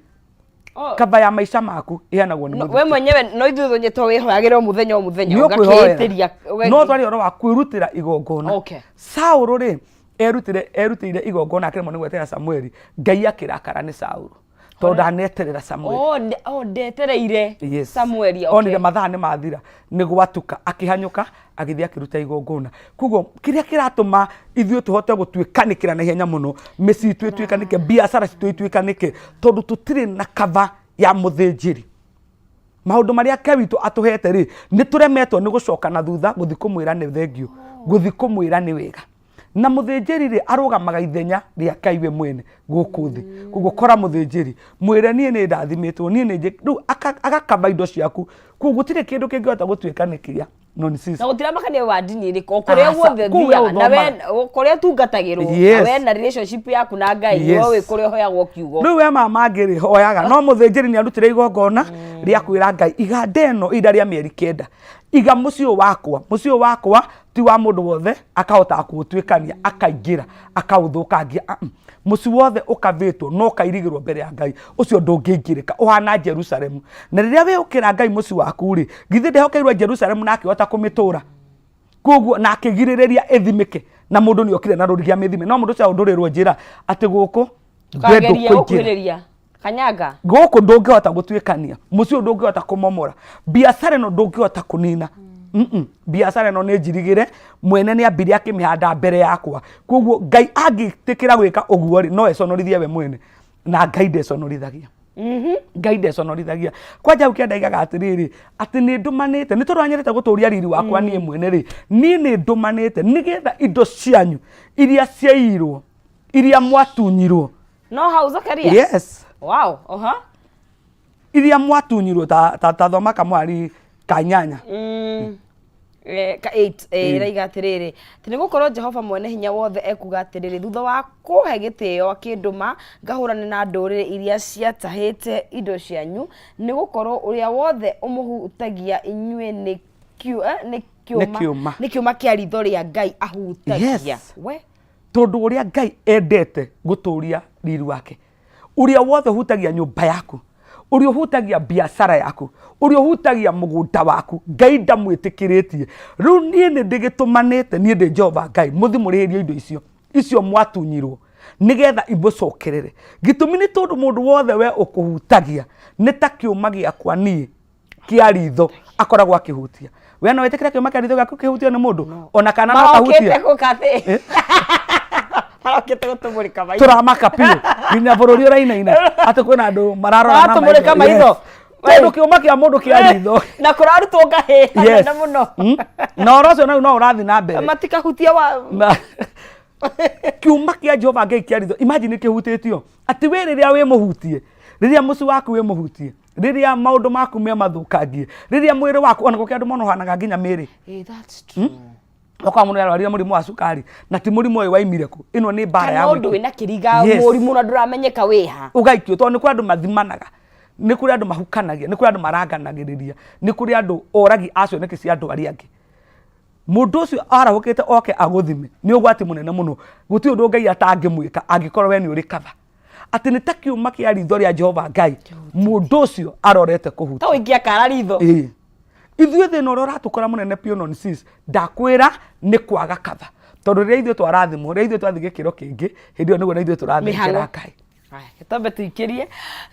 Kaba ya maica maku ĩheanagwo nĩ We mũthĩnjĩri. mwenyewe no ithuĩ twenye to wĩhoyagĩra o mũthenya o mũthenya, Nĩ ũkwĩhoera. ũgakĩĩtĩria, No twaria ũhoro wa kwĩrutĩra igongona. Saũlũ rĩ, erutĩire igongona akĩremwo nĩ gweterera Samueli. Ngai akĩrakara nĩ Saũlũ. Tondũ ndaneterera Samueli. Oh, oh, ndetereire Yes. Samueli, okay. Onire mathaa nĩ mathira, nĩ gwatuka, akĩhanyũka, agĩthiĩ akĩruta igongona. Koguo kĩrĩa kĩratũma ithuĩ tũhote gũtuĩkanĩkĩra na ihenya mũno, mĩciĩ itũ ĩtuĩkanĩke, biacara citũ ituĩkanĩke, tondũ tũtirĩ na cover ya mũthĩnjĩri. Maũndũ marĩa Ngai witũ atũhete rĩ, nĩ tũremetwo nĩ gũcoka na thutha gũthiĩ kũmwĩra nĩ thengiũ, gũthiĩ kũmwĩra nĩ wega. Na mũthĩnjĩri rĩ, arũgamaga ithenya rĩa Ngai we mwene gũkũ thĩ. Koguo kora mũthĩnjĩri, mwĩre niĩ nĩ ndathimĩtwo, niĩ nĩ njĩ-, rĩu agakaba indo ciaku. Koguo gũtirĩ kĩndũ kĩngĩhota gũtuĩka nĩ kĩrĩa non cease. Na gũtiramakania wa ndini ĩrĩkũ, o kũrĩa Aca, guothe kũu we ũthiaga, na we ũthomaga. o kũrĩa ũtungatagĩrwo, na we na relationship yaku na Ngai, we wĩ kũrĩa ũhoyagwo kiugo. Rĩu we mama angĩ rĩ, hoyaga, no mũthĩnjĩri nĩ arutire igongona rĩa kwĩra Ngai, iga nda ĩno ihinda rĩa mĩeri 9, iga mũciĩ ũyũ wakwa, mũciĩ ũyũ wakwa ti wa mũndũ wothe, akahota kũũtuĩkania, akaingĩra, akaũthũkangia. Mũciĩ wothe ũkavĩtwo na ũkairigĩrwo mbere ya Ngai, ũcio ndũngĩingĩrĩka, ũhana Jerusalemu. Na rĩrĩa wĩũkĩra Ngai mũciĩ waku rĩ, githĩ ndehokeirwo Jerusalemu na akĩhota kũmĩtũra? Koguo na akĩgirĩrĩria ĩthimĩke, na mũndũ nĩ okire na rũrigi amĩthime, no mũndũ ũcio ndũrĩrwo njĩra atĩ gũkũ we Ndũkagerie ndũkũingĩra. gũkuhĩrĩria. Kanyanga. Gũkũ ndũngĩhota gũtuĩkania, mũciĩ ũyũ ndũngĩhota kũmomora, biacara ĩno ndũngĩhota kũnina. Biacara ĩno nĩ njirigĩre, mwene nĩ ambire akĩmĩhanda mbere yakwa. Koguo Ngai angĩtĩkĩra gwĩka ũguo rĩ, no econorithie we mwene, na Ngai ndeconorithagia. Ngai ndeconorithagia. Kwanja hau kĩanda aigaga atĩrĩrĩ, atĩ nĩ ndũmanĩte nĩ tondũ anyendete gũtũria riri wakwa niĩ mwene rĩ, niĩ nĩ ndũmanĩte nĩgetha indo cianyu iria ciaiyirwo, iria mwatunyirwo. No hau Zakaria. Yes. Wow, oha. Iria mwatunyirwo, ta thoma kamwari ka inyanya. Ka 8 ĩraiga atĩrĩrĩ, atĩ nĩ gũkorwo Jehova mwene hinya wothe ekuga atĩrĩrĩ, thutha wa kũhe gĩtĩo akĩndũma ngahũrane na ndũrĩrĩ iria ciatahĩte indo cianyu, nĩ gũkorwo ũrĩa wothe ũmũhutagia inyuĩ nĩ nĩ kĩũma, kĩũma. Nĩ kĩũma kĩa ritho rĩa Ngai ahutagia. Yes. We. Tondũ ũrĩa Ngai endete gũtũria riri wake, ũrĩa wothe ũhutagia nyũmba yaku, ũrĩa ũhutagia biacara yaku, ũrĩa ũhutagia mũgũnda waku, Ngai ndamwĩtĩkĩrĩtie. Rĩu niĩ nĩ ndĩgĩtũmanĩte, niĩ ndĩ Jehova Ngai, mũthi mũrĩhĩrie indo icio icio mwatunyirwo, nĩgetha imũcokerere. Gĩtũmi nĩ tondũ mũndũ wothe we ũkũhutagia nĩ ta kĩũma gĩakwa niĩ kĩa ritho akoragwo akĩhutia. We no wĩtĩkĩre kĩũma kĩa ritho gĩaku kĩhutio nĩ mũndũ ona kana no Marokĩte kahutie? gũkathĩ. Marokĩte gũtũmũrĩka maitho. Tũramaka biũ nginya bũrũri ũrainaina atĩ kwĩna andũ mararora na Maratũmũrĩka maitho. Yes. Tondũ kĩũma kĩa mũndũ kĩa ritho Na kũrarutwo ngahĩ Yes. nene mũno. Na ũhoro ũcio na rĩu no ũrathiĩ na mbere. Matikahutia wa Na kiuma kĩa Jehova Ngai kĩa ritho, imagine kĩhutĩtio atĩ we rĩrĩa wĩ mũhutie, rĩrĩa mũciĩ waku wĩ mũhutie, rĩrĩa maũndũ maku me mathũkangie, rĩrĩa mwĩrĩ waku ona gũkĩ andũ monohanaga nginya mĩrĩ. Eh, that's true. Okorwo mũndũ arwarire mũrimũ wa cukari na ti mũrimũ ũyũ waimire kũ, ĩno nĩ mbara Kana ya ũndũ mũingĩ. wĩna kĩriga Yes. mũrimũ na ndũramenyeka wĩha. Ũgaikio, tondũ nĩ kũrĩ andũ mathimanaga, nĩ kũrĩ andũ mahukanagia, nĩ kũrĩ andũ maranganagĩrĩria, nĩ kũrĩ andũ oragi a cioneki cia andũ arĩa angĩ. Mũndũ ũcio arahũkĩte oke agũthime nĩ ũgwati mũnene mũno. Gũtirĩ ũndũ Ngai atangĩmwĩka angĩkorwo we nĩ ũrĩ kaba atĩ nĩ ta kĩũma kĩa ritho rĩa Jehova Ngai mũndũ ũcio arorete kũhutia. Ta ũikia kara ritho. Ĩĩ. Ithuĩ thĩna ũrĩa ũratũkora mũnene biũ non sis, ndakwĩra nĩ kwaga kaba, tondũ rĩrĩa ithuĩ twarathimwo, rĩrĩa ithuĩ twathiĩ gĩkĩro kĩngĩ, hĩndĩ ĩyo nĩguo na ithuĩ tũrathengera Mĩhang'o. Ngai. Aya, twambe tũikĩrie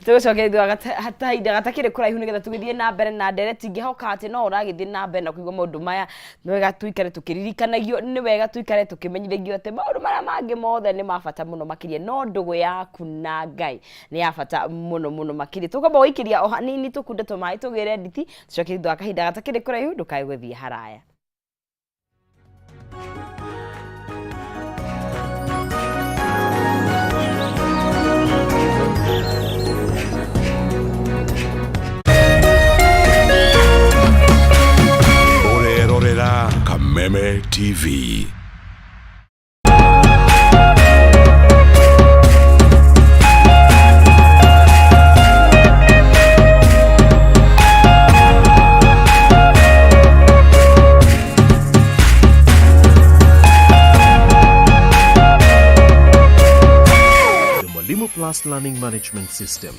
tũgũcokeria thutha kahinda gatakĩrĩ kũraihu nĩgetha tũgĩthiĩ na mbere na ndereti. Ngĩhoka atĩ no ũragĩthiĩ na mbere na kũigua maũndũ maya. Nĩ wega tũikare tũkĩririkanagio, nĩ wega tũikare tũkĩmenyithagio atĩ maũndũ marĩa mangĩ mothe nĩ ma bata mũno makĩria, no ndũgũ yaku na Ngai nĩ ya bata mũno mũno makĩria. Tũkwamba gũikĩria o hanini, tũkunde tũmaĩ, tũgĩre nditi, tũcoke thutha wa kahinda gatakĩrĩ kũraihu. Ndũkae gũthiĩ haraya. Ũrerorera Kameme TV. The Mwalimu Plus Learning Management System,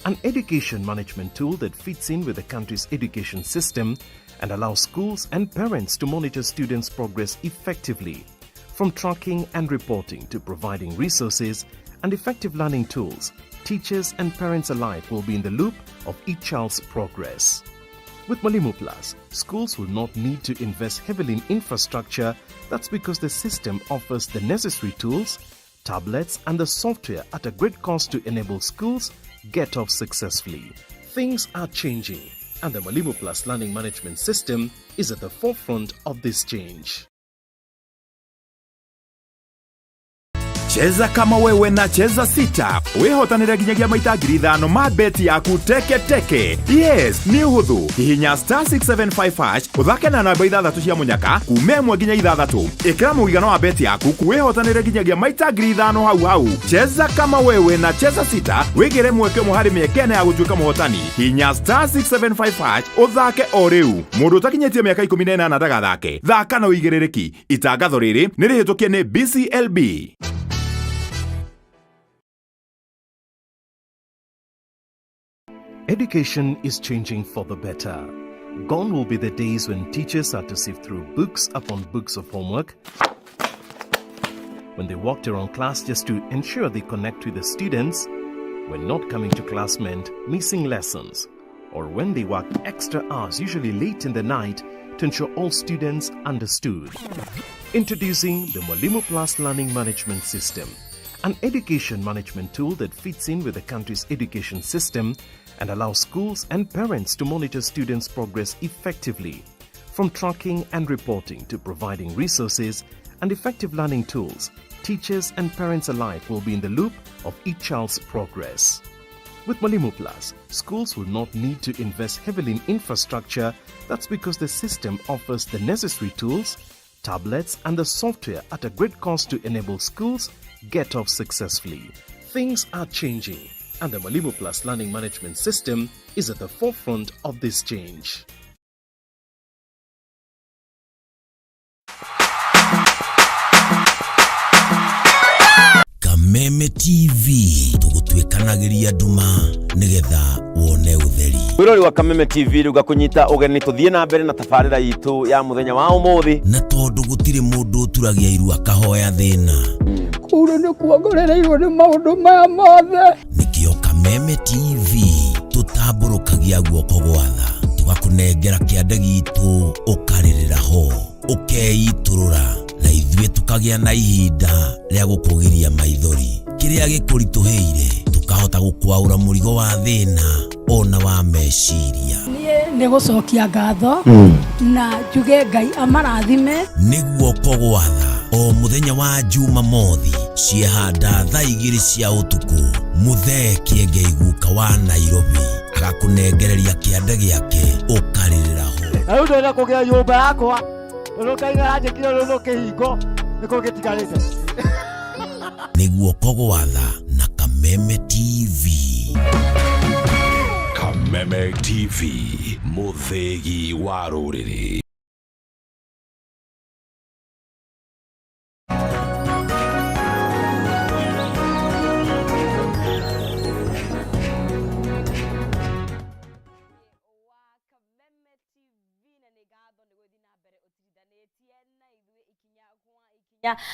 an education management tool that fits in with the country's education system and allows schools and parents to monitor students' progress effectively. From tracking and reporting to providing resources and effective learning tools, teachers and parents alike will be in the loop of each child's progress. With Mwalimu Plus, schools will not need to invest heavily in infrastructure. That's because the system offers the necessary tools, tablets, and the software at a great cost to enable schools get off successfully. Things are changing, and the Mwalimu Plus Learning Management System is at the forefront of this change. Cheza kama wewe na Cheza Sita, wĩhotanĩre nginyagia maita 5,000 ma beti yaku teke teke. Yes, nĩ ũhũthũ. Hihinya star 675 hash, ũthake na namba ithathatũ cia mũnyaka kuma 1 nginya 6. Ĩkĩra mũigana wa beti yaku, wĩhotanĩre nginyagia maita 5,000 hau hau. Cheza kama wewe na Cheza Sita, wĩgĩre mweke ũmwe harĩ mĩeke ĩna ya gũtuĩka mũhotani. Hihinya star 675 hash ũthake o rĩu. Mũndũ ũtakinyĩtie mĩaka 18 ndagathake. Thaka na ũigĩrĩrĩki. Itangatho rĩrĩ nĩ rĩhĩtũkie nĩ BCLB. Education is changing for the better. Gone will be the days when teachers had to sift through books upon books of homework, when they walked around class just to ensure they connect with the students, when not coming to class meant missing lessons, or when they worked extra hours, usually late in the night, to ensure all students understood. Introducing the Mwalimu Plus Learning Management System, an education management tool that fits in with the country's education system and allows schools and parents to monitor students' progress effectively. From tracking and reporting to providing resources and effective learning tools, teachers and parents alike will be in the loop of each child's progress. With Mwalimu Plus, schools will not need to invest heavily in infrastructure. That's because the system offers the necessary tools, tablets, and the software at a great cost to enable schools get off successfully. Things are changing, and the Mwalimu Plus learning management system is at the forefront of this change. Kameme TV tũgũtuĩkanagĩria nduma nĩgetha wone ũtheri. Mwĩrori wa Kameme TV rĩu ngakũnyita ũgeni tũthiĩ na mbere na tabarĩra itũ ya mũthenya wa ũmũthĩ. Na tondũ gũtirĩ mũndũ ũturagia iru akahoya thĩna. Kũu nĩ kuongorereirwo nĩ maũndũ maya mothe. Nĩkĩo Kameme TV tũtambũrũkagia guoko gwa tha tũgakũnengera kĩande gitũ ũkarĩrĩra ho ũkeitũrũra na ithuĩ tũkagĩa na ihinda rĩa gũkũgiria maithori kĩrĩa gĩkũritũhĩire tũkahota gũkwaũra mũrigo wa thĩna ona wa meciria. Niĩ nĩ gũcokia ngatho na njuge Ngai amarathime. Nĩ guoko gwa tha o mũthenya wa Jumamothi ciehanda thaa 2 cia ũtukũ mũthee Kĩengei guka wa Nairobi agakũnengereria kĩande gĩake ũkarĩrĩra ho. Na rĩu ndĩrenda kũgĩa nyũmba yakwa tondũ Ngai nĩaranjĩkire rũrũ kĩhingo nĩkĩo gĩtigarĩte. Nĩ guoko gwa tha na Kameme TV. Kameme TV, mũthĩgi wa rũrĩrĩ.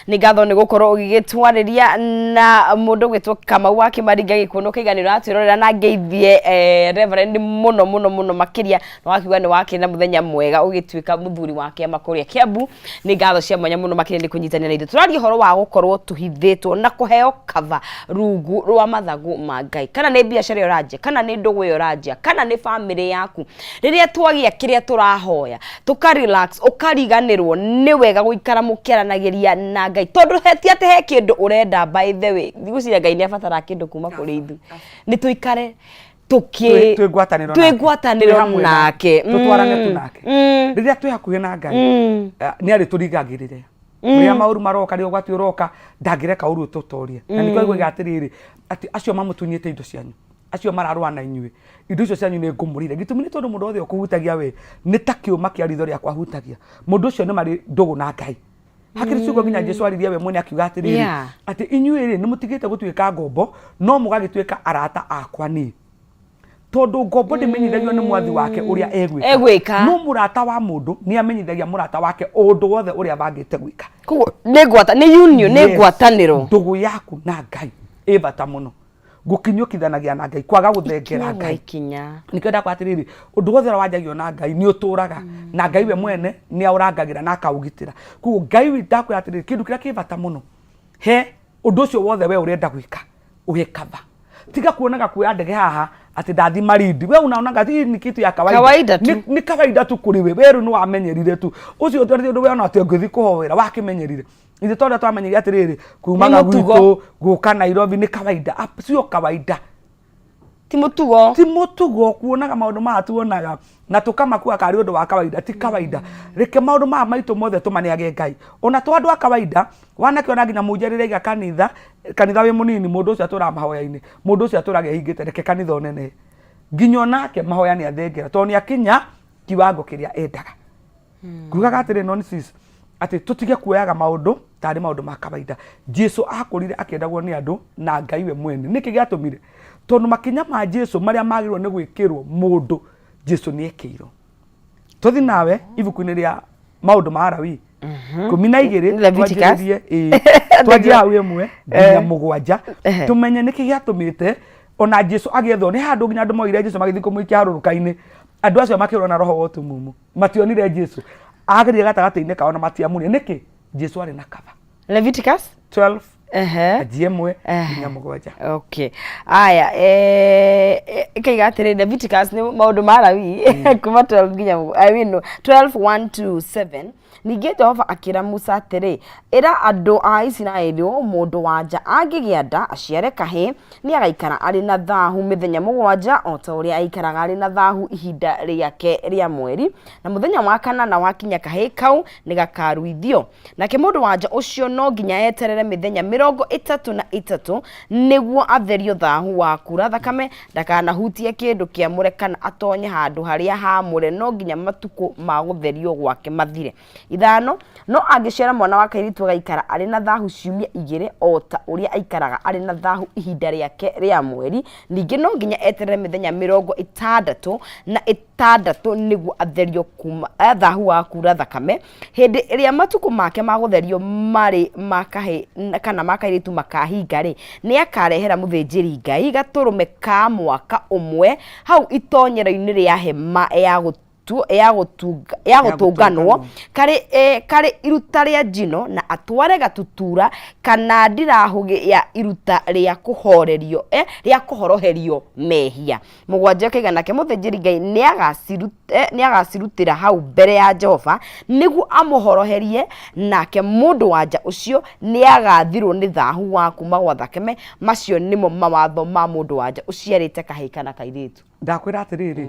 Nĩ ngatho nĩ gũkorwo ũgĩgĩtwarĩria na mũndũ gwĩtwo Kamau wa Kĩmaringa gĩkuũ kĩiga nĩ ũratwĩrorera na ngeithie Reverend mũno mũno mũno makĩria na wakiuga nĩ wakĩrĩ na mũthenya mwega ũgĩtuĩka mũthuri wa kĩama kũrĩa Kiambu. Nĩ ngatho cia mwanya mũno makĩria nĩ kũnyitanĩra na ithuĩ. Tũraria ũhoro wa gũkorwo tũhithĩtwo na kũheo cover rungu rwa mathagu ma Ngai, kana nĩ biacara ĩyo ũranjia, kana nĩ ndũgũ ĩyo ũranjia, kana nĩ bamĩrĩ yaku. Rĩrĩa twagĩa kĩrĩa tũrahoya tũka relax, ũkariganĩrwo nĩ wega gũikara mũkĩaranagĩria na Ngai, tondũ ti atĩ he kĩndũ ũrenda. By the way, ndigwĩciria Ngai nĩ abataraga kĩndũ kuma kũrĩ ithuĩ, nĩ tũikare tũkĩ twĩ ngwatanĩro twĩ nake. ngwatanĩro Twĩ hamwe nake. Tũtwarane tu nake. Rĩrĩa twĩ hakuhĩ na Ngai, nĩ arĩtũrigagĩrĩria rĩrĩa maũru maroka, rĩrĩa ũgwati ũroka, ndangĩreka ũru ũtũtorie. Na nĩkĩo aiguaga atĩrĩrĩ, atĩ acio mamũtunyĩte indo cianyu, acio mararũa na inyuĩ, indo icio cianyu nĩ ngũmũrĩire. Gĩtũmi nĩ tondũ mũndũ wothe ũkũhutagia we nĩ ta kĩũma kĩa ritho rĩakwa ahutagia. Mũndũ ũcio nĩ marĩ ndũgũ na Ngai. Hakĩrĩ ciugo nginya Jesu aririe we mwene akiuga atĩrĩrĩ, atĩ inyuĩ rĩ nĩ mũtigĩte gũtuĩka ngombo no mũgagĩtuĩka arata akwa niĩ, tondũ ngombo ndĩmenyithagio nĩ mwathi wake ũrĩa Egwĩka. egwĩka, no mũrata wa mũndũ nĩ amenyithagia mũrata wake ũndũ wothe ũrĩa abangĩte gwĩka. Koguo nĩ ngwata nĩ union, nĩ Yes. ngwatanĩro. Ndũgũ yaku na Ngai ĩ bata mũno, gũkinyũkithanagia na Ngai, kwaga gũthengera Ikinya gwa Ngai. ikinya. Nĩkĩo ndakwa atĩrĩrĩ, ũndũ wothe ũrĩa wanjagio na Ngai nĩ ũtũraga, na Ngai we mwene nĩ aũrangagĩra na akaũgitĩra. Koguo Ngai wi ndakwĩra atĩrĩrĩ, kĩndũ kĩrĩa kĩ bata mũno he ũndũ ũcio wothe we ũrenda gwĩka, ũhe kaba. Tiga kuonaga kuoya ndege haha atĩ ndathi Malindi, we unaonaga hii ni kitu ya kawaida. Kawaida tu. Nĩ kawaida tu kũrĩ we, we rĩu nĩ wamenyerire tu ũcio ũtwarĩte ũndũ we ona atĩ ũngĩthiĩ kũhoera wakĩmenyerire. Ithuĩ tondũ twamenyerire atĩrĩrĩ, kumaga Nĩ mũtugo. gwitũ gũka Nairobi nĩ kawaida. Sio kawaida. Ti mũtugo. Ti mũtugo. Kuonaga maũndũ maya tuonaga na tũkamakua karĩ ũndũ wa kawaida, ti kawaida. Reke maũndũ maya maitũ mothe tũmaneage Ngai. Ona to andũ a kawaida wanakĩona nginya mũnja rĩrĩa aiga kanitha, kanitha wĩ mũnini, mũndũ ũcio atũraga mahoya-inĩ, mũndũ ũcio atũraga ehingĩte. Reke kanitha ũnene nginya onake mahoya nĩ athengera, tondũ nĩ akinya kiwango kĩrĩa endaga. Ngugaga atĩrĩ, nonsense, atĩ tũtige kuoyaga maũndũ tarĩ maũndũ ma kawaida. Jesu akũrire akĩendagwo nĩ andũ na Ngai we mwene. Nĩkĩ gĩatũmire? Tondũ makinya ma Jesu marĩa magĩrĩirwo nĩ gwĩkĩrwo mũndũ, Jesu nĩ ekĩirwo. Tũthi nawe ibuku-inĩ rĩa maũndũ ma Alawii 12. Leviticus. Twanjĩrĩrie, ĩĩ, twanjie hau 1 nginya 7, tũmenye nĩkĩ gĩatũmĩte ona Jesu agĩethwo. Nĩ handũ nginya andũ moire Jesu magĩthiĩ kũmũikia harũrũka-inĩ, andũ acio makĩũrwo na roho wa ũtumumu, mationire Jesu agerire gatagatĩ-inĩ kao na matiamuonire. Nĩkĩ? Jesu arĩ na cover. Leviticus 12 Anjie 1 nginya 7. Okay, aya, ĩkaiga atĩrĩ, Leviticus nĩ maũndũ ma Lawi, kuma 12 nginya I mean, 12 1 to 7. Ningĩ Jehova akĩra Musa atĩrĩ, Ĩra andũ a Isiraeli ũũ, 'Mũndũ wa nja angĩgĩa nda aciare kahĩĩ, nĩ agaikara arĩ na thahu mĩthenya 7 o ta ũrĩa aikaraga arĩ na thahu ihinda rĩake rĩa mweri, na mũthenya wa kanana wakinya kahĩĩ kau nĩ gakaruithio. Nake mũndũ-wa-nja ũcio no nginya eterere mĩthenya 33 nĩguo atherio thaahu wa kuura thakame, ndakanahutie kĩndũ kĩamũre kana atoonye handũ harĩa haamũre no nginya matukũ ma gũtherio gwake mathire. 5 No angĩciara mwana wa kairĩtu agaikara arĩ na thaahu ciumia 2 o ta ũrĩa aikaraga arĩ na thaahu ihinda rĩake rĩa mweri, ningĩ no nginya eterere mĩthenya 66 nĩguo atherio kuuma thaahu wa kuura thakame. Hĩndĩ ĩrĩa matukũ make ma gũtherio marĩ ma kahĩĩ kana ma kairĩtu makahinga-rĩ, nĩakarehera mũthĩnjĩri-Ngai gatũrũme ka mwaka ũmwe hau itoonyero-inĩ rĩa hema ya gũtũnganwo karĩ iruta rĩa njino, na atware gatutura kana ndirahũgĩ ya iruta rĩa kũhoroherio mehia. 7 ĩkaiga nake mũthĩnjĩri-Ngai nĩagacirutĩra hau mbere ya Jehova nĩguo amũhoroherie, nake mũndũ-wa-nja ũcio nĩagathirwo nĩ thahu wa kuuma gwa thakame. Macio nĩmo mawatho ma mũndũ-wa-nja ũciarĩte kahĩĩ kana kairĩtu. Ndakwĩra atĩrĩrĩ,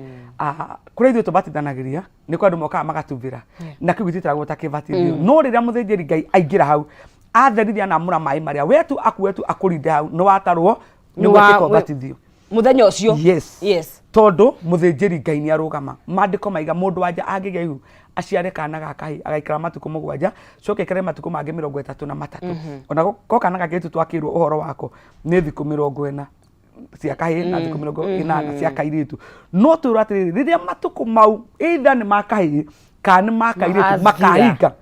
kũrĩa ithuĩ tũbatithanagĩria nĩ kwa andũ mokaga magatubĩra, na kĩu gĩtiĩtagwo ta kĩbatithio. No rĩrĩa mũthĩnjĩri Ngai aingĩra hau atherithia na amũra maĩ marĩa, we tu akue tu akũrinde hau, nĩ watarwo nĩ gwĩtĩka ũbatithio Mũthenya ũcio. Yes. Tondũ mũthĩnjĩri Ngai nĩ arũgama. Maandĩko maiga mũndũ wanja angĩgĩa ihu aciare kana ga kahĩĩ agaikara matukũ 7, coke aikare matukũ mangĩ 33. Ona ko kana ga kairĩtu twakĩrwo ũhoro wako nĩ thikũ 40 cia kahĩĩ na thikũ 80 cia kairĩtu. No twĩrwo atĩrĩrĩ, rĩrĩa matukũ mau either nĩ ma kahĩĩ kana nĩ ma kairĩtu Magathira. Makahinga,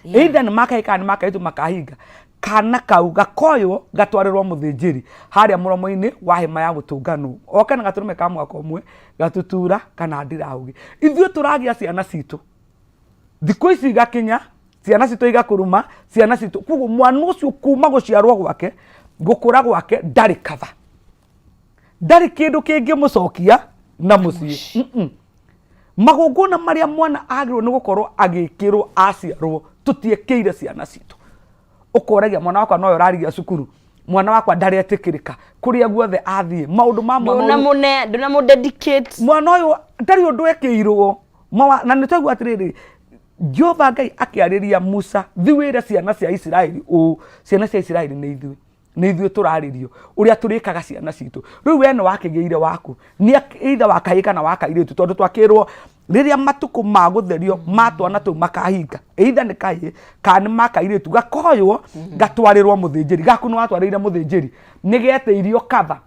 either nĩ makaĩ kana nĩ makairĩtu makahinga, kana kau gakoywo gatwarĩrwo mũthĩnjĩri harĩa mũromo-inĩ wa hema ya gũtũnganwo, oke na gatũrũme ka mwaka ũmwe, gatutura kana ndirahũgĩ. Ithuĩ tũragĩa ciana citũ thikũ ici igakinya, ciana citũ igakũruma ciana citũ. Koguo mwana ũcio kuma gũciarwo gwake, gũkũra gwake, ndarĩ kaba, ndarĩ kĩndũ kĩngĩmũcokia na mũciĩ. Magongona marĩa mwana agĩrĩirwo nĩ gũkorwo agĩkĩrwo aciarwo tũtiĩkĩire ciana citũ. Ũkoragia mwana wakwa nowe ũrarigia cukuru, mwana wakwa ndaretĩkĩrĩka kũrĩa guothe athiĩ, maũndũ ma mwana ũyũ. Ndũnamũne, ndũnamũ dedicate. Mwana ũyũ ndarĩ ũndũ ekĩirwo. Na nĩ twaigua atĩrĩrĩ, Jehova Ngai akĩarĩria Musa, thi wĩre ciana cia Isiraeli ũũ. Ciana cia Isiraeli nĩ ithuĩ, nĩ ithuĩ tũrarĩrio ũrĩa tũrĩkaga ciana citũ. Rĩu we nĩ wakĩgĩire waku nĩ either wa kahĩĩ kana wa kairĩtu, tondũ twakĩrwo rĩrĩa matukũ ma gũtherio ma twana tũu makahinga, either nĩ kahĩĩ kana nĩ ma kairĩtu, gakoywo gatwarĩrwo mũthĩnjĩri. Gaku nĩ watwarĩire mũthĩnjĩri, nĩ getĩirio cover,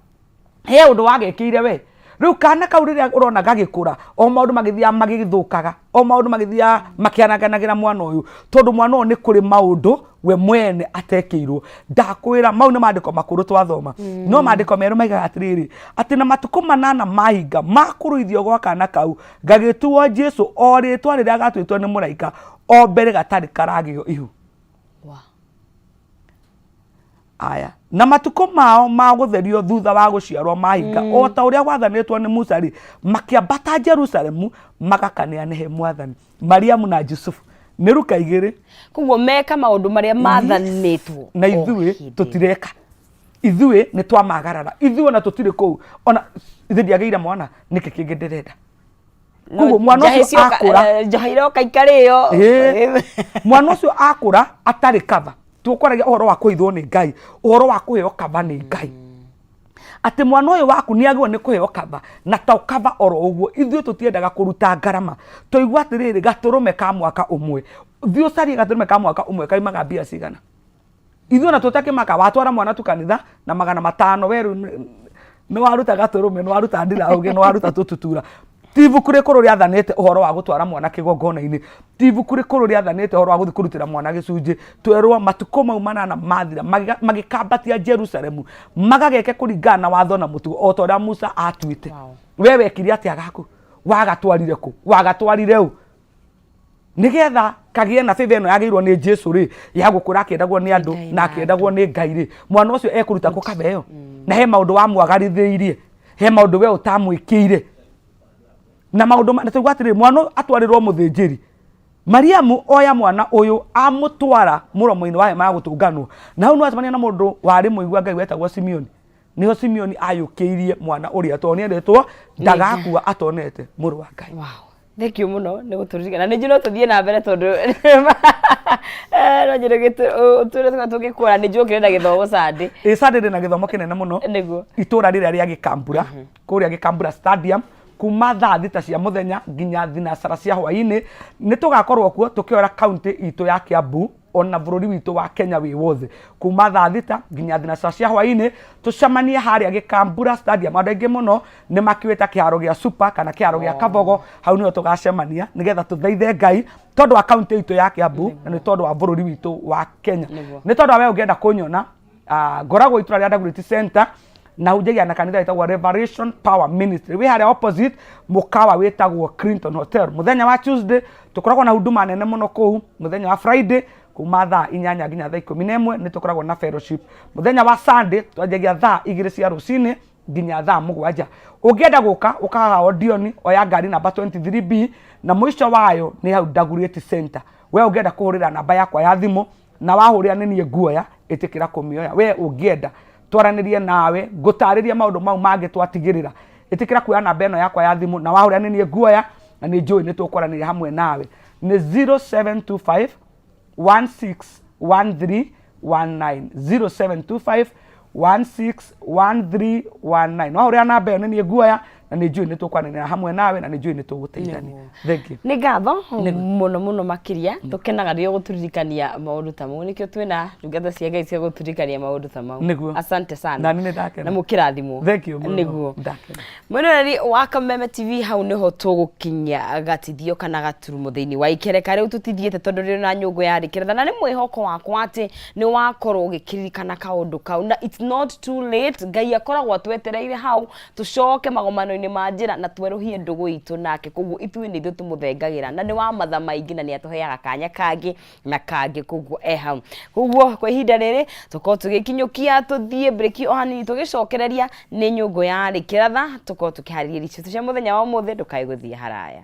he ũndũ wagekĩire we. Rĩu kana kau rĩrĩa ũrona gagĩkũra, o maũndũ magĩthiaga magĩthũkaga, o maũndũ magĩthiaga makĩanaganagĩra mwana ũyũ, tondũ mwana ũyũ nĩ kũrĩ maũndũ we mwene atekĩirwo. Ndakwĩra mau nĩ maandĩko makũrũ twathoma, no maandĩko merũ maigaga atĩrĩrĩ, atĩ na matukũ 8 mahinga ma kũrũithio gwa kana kau, gagĩtuo Jesu, o rĩtwa rĩrĩa gatuĩtwo nĩ mũraika o mbere gatarĩ karagĩo ihu. Aya na matukũ mao ma gũtherio thutha wa gũciarwo mahinga, o ta ũrĩa gwathanĩtwo nĩ Musa rĩ, makĩambata Jerusalemu magakaneane he Mwathani. Mariamu na Jusufu nĩ ruka 2. Koguo meka maũndũ marĩa mathanĩtwo. Na ithuĩ tũtireka, ithuĩ nĩ twamagarara, ithuĩ ona tũtirĩ kũu, ona ithuĩ ndiagĩire mwana, nĩkĩ kĩngĩ ndĩrenda? Koguo mwana ũcio akũra, Njohi iroka ikarĩo. Ĩĩ. Mwana ũcio akũra atarĩ kaba. Tũkwaragia ũhoro wa kũhithwo nĩ Ngai, ũhoro wa kũheo kaba nĩ Ngai, atĩ mwana ũyũ waku nĩ agĩrĩirwo nĩ kũheo kaba, na to kaba oro ũguo. Ithuĩ tũtiendaga kũruta ngarama. Tũigua atĩrĩrĩ, gatũrũme ka mwaka ũmwe, thiĩ ũcarie gatũrũme ka mwaka ũmwe kaimaga mbia cigana. Ithuĩ ona tũtakĩmaka watwara mwana tu kanitha na 500, we rĩu nĩ waruta gatũrũme, nĩ waruta ndirahũgĩ, nĩ waruta tũtutura. Ti ibuku rĩkũrũ rĩathanĩte ũhoro wa gũtwara mwana kĩgongona-inĩ, ti ibuku rĩkũrũ rĩathanĩte ũhoro wa gũthiĩ kũrutĩra mwana gĩcunjĩ. Twerwo matukũ mau 8 mathira, magĩkambatia Jerusalemu magageke kũringana na watho na mũtugo o ta ũrĩa Musa atuĩte. We wekire atĩa gaku? Wagatwarire kũ? Wagatwarire ũ? Nĩgetha kagĩe na favor ĩno yagĩirwo nĩ Jesu rĩ, ya gũkũra akĩendagwo nĩ andũ na akĩendagwo nĩ Ngai rĩ, mwana ũcio ekũruta kũ cover ĩyo? Na he maũndũ wamwagarithĩirie, he maũndũ we ũtamwĩkĩire na maũndũ na tũigua atĩrĩrĩ, mwana ũyũ atwarĩrwo mũthĩnjĩri. Mariamu oya mwana ũyũ amũtwara mũromo-inĩ wa hema ya gũtũnganwo, na hau nĩwacemania na mũndũ warĩ mũigua Ngai wetagwo Simeoni. Nĩho Simeoni ayũkĩirie mwana ũrĩa tondũ nĩerĩtwo ndagakua atonete mũrũ wa Ngai. Wow. Thank you mũno nĩ gũtũririkana. Nĩ njũĩ no tũthiĩ na mbere tondũ no njũĩ tũre tũgĩkũra nĩ njũĩ ũkĩrĩ na gĩthomo Sunday. Ĩ Sunday ndĩ na gĩthomo kĩnene mũno. Nĩguo. Itũra rĩrĩa rĩa Gĩkambura, kũrĩa Gĩkambura Stadium, kuma thaa 6 cia mũthenya nginya thinacara cia hwainĩ, nĩ tũgakorwo kuo tũkĩoera kaunti itũ ya Kiambu ona bũrũri witũ wa Kenya wĩ wothe, kuma thaa 6 nginya thinacara cia hwainĩ, tũcemanie harĩa Gĩkambura Stadium. Andũ aingĩ mũno nĩ makĩũĩ ta kĩharo gĩa Super kana kĩharo gĩa Kabogo. Hau nĩho tũgacemania nĩgetha tũthaithe Ngai tondũ wa kaunti itũ ya Kiambu na nĩ tondũ wa bũrũri witũ wa Kenya. Nĩ tondũ wa we ũngĩenda kũnyona, ngoragwo itũra rĩa Dagoretti Center na hunjagia na kanitha wĩtagwo Revelation Power Ministry, wĩ harĩa opposite mũkawa wĩtagwo Clinton Hotel. Mũthenya wa Tuesday tũkoragwo na huduma nene mũno kũu. Mũthenya wa Friday kuma thaa 8 nginya thaa 11 nĩ tũkoragwo na fellowship. Mũthenya wa Sunday twanjagia thaa 2 cia rũcinĩ nginya thaa 7. Ũngĩenda gũka, ũka haha Odioni, oya ngari namba 23B na mũico wayo nĩ hau Dagoretti Center. We ũngĩenda kũhũrĩra namba yakwa ya thimũ, na wahũrĩra nĩ niĩ nguoya, ĩtĩkĩra kũmĩoya. We ũngĩenda twaranĩrie nawe, ngũtarĩrie maũndũ mau mangĩ twatigĩrĩra, ĩtĩkĩra kuoya namba ĩno yakwa ya thimũ, na wahũrĩra nĩ niĩ nguoya na nĩ njũĩ nĩ tũkwaranĩria hamwe nawe. Nĩ 0725 1613 19, 0725 161319. Wahũrĩra namba ĩyo nĩ niĩ nguoya na nĩ njũĩ nĩ tũkwaranĩria hamwe nawe na nĩ njũĩ nĩ tũgũteithania. Thank you. Nĩ ngatho mũno mũno makĩria. Tũkenaga rĩrĩa ũgũtũririkania maũndũ ta mau. Nĩkĩo twĩna ndungata cia Ngai cia gũtũririkania maũndũ ta mau. Nĩguo. Asante sana. Na niĩ nĩ ndakena. Na mũkĩrathimwo. Thank you mũno. Nĩguo. Ndakena. Mwĩroreri wa Kameme TV, hau nĩho tũgũkinyia gatithio kana gaturumo thĩinĩ wa ikereka. Rĩu tũtithiĩte tondũ rĩrĩ na nyũngũ ya rĩkĩratha, na nĩ mwĩhoko wakwa atĩ nĩ wakorwo ũgĩkĩririkana kaũndũ kau, na it's not too late. Ngai akoragwo atwetereire hau tũcoke magomano-inĩ ma njĩra na twerũhie ndũgũ itũ nake. Koguo ithuĩ nĩ ithuĩ tũmũthengagĩra, na nĩ wa matha maingĩ na nĩ atũheaga kanya kangĩ na kangĩ, koguo e hau. Koguo kwa ihinda rĩrĩ tũkorwo tũgĩkinyũkia tũthiĩ break o hanini, tũgĩcokereria nĩ nyũngũ ya rĩkĩratha, tũkorwo tũkĩharĩria irio citũ cia mũthenya wa ũmũthĩ. Ndũkae gũthiĩ haraya.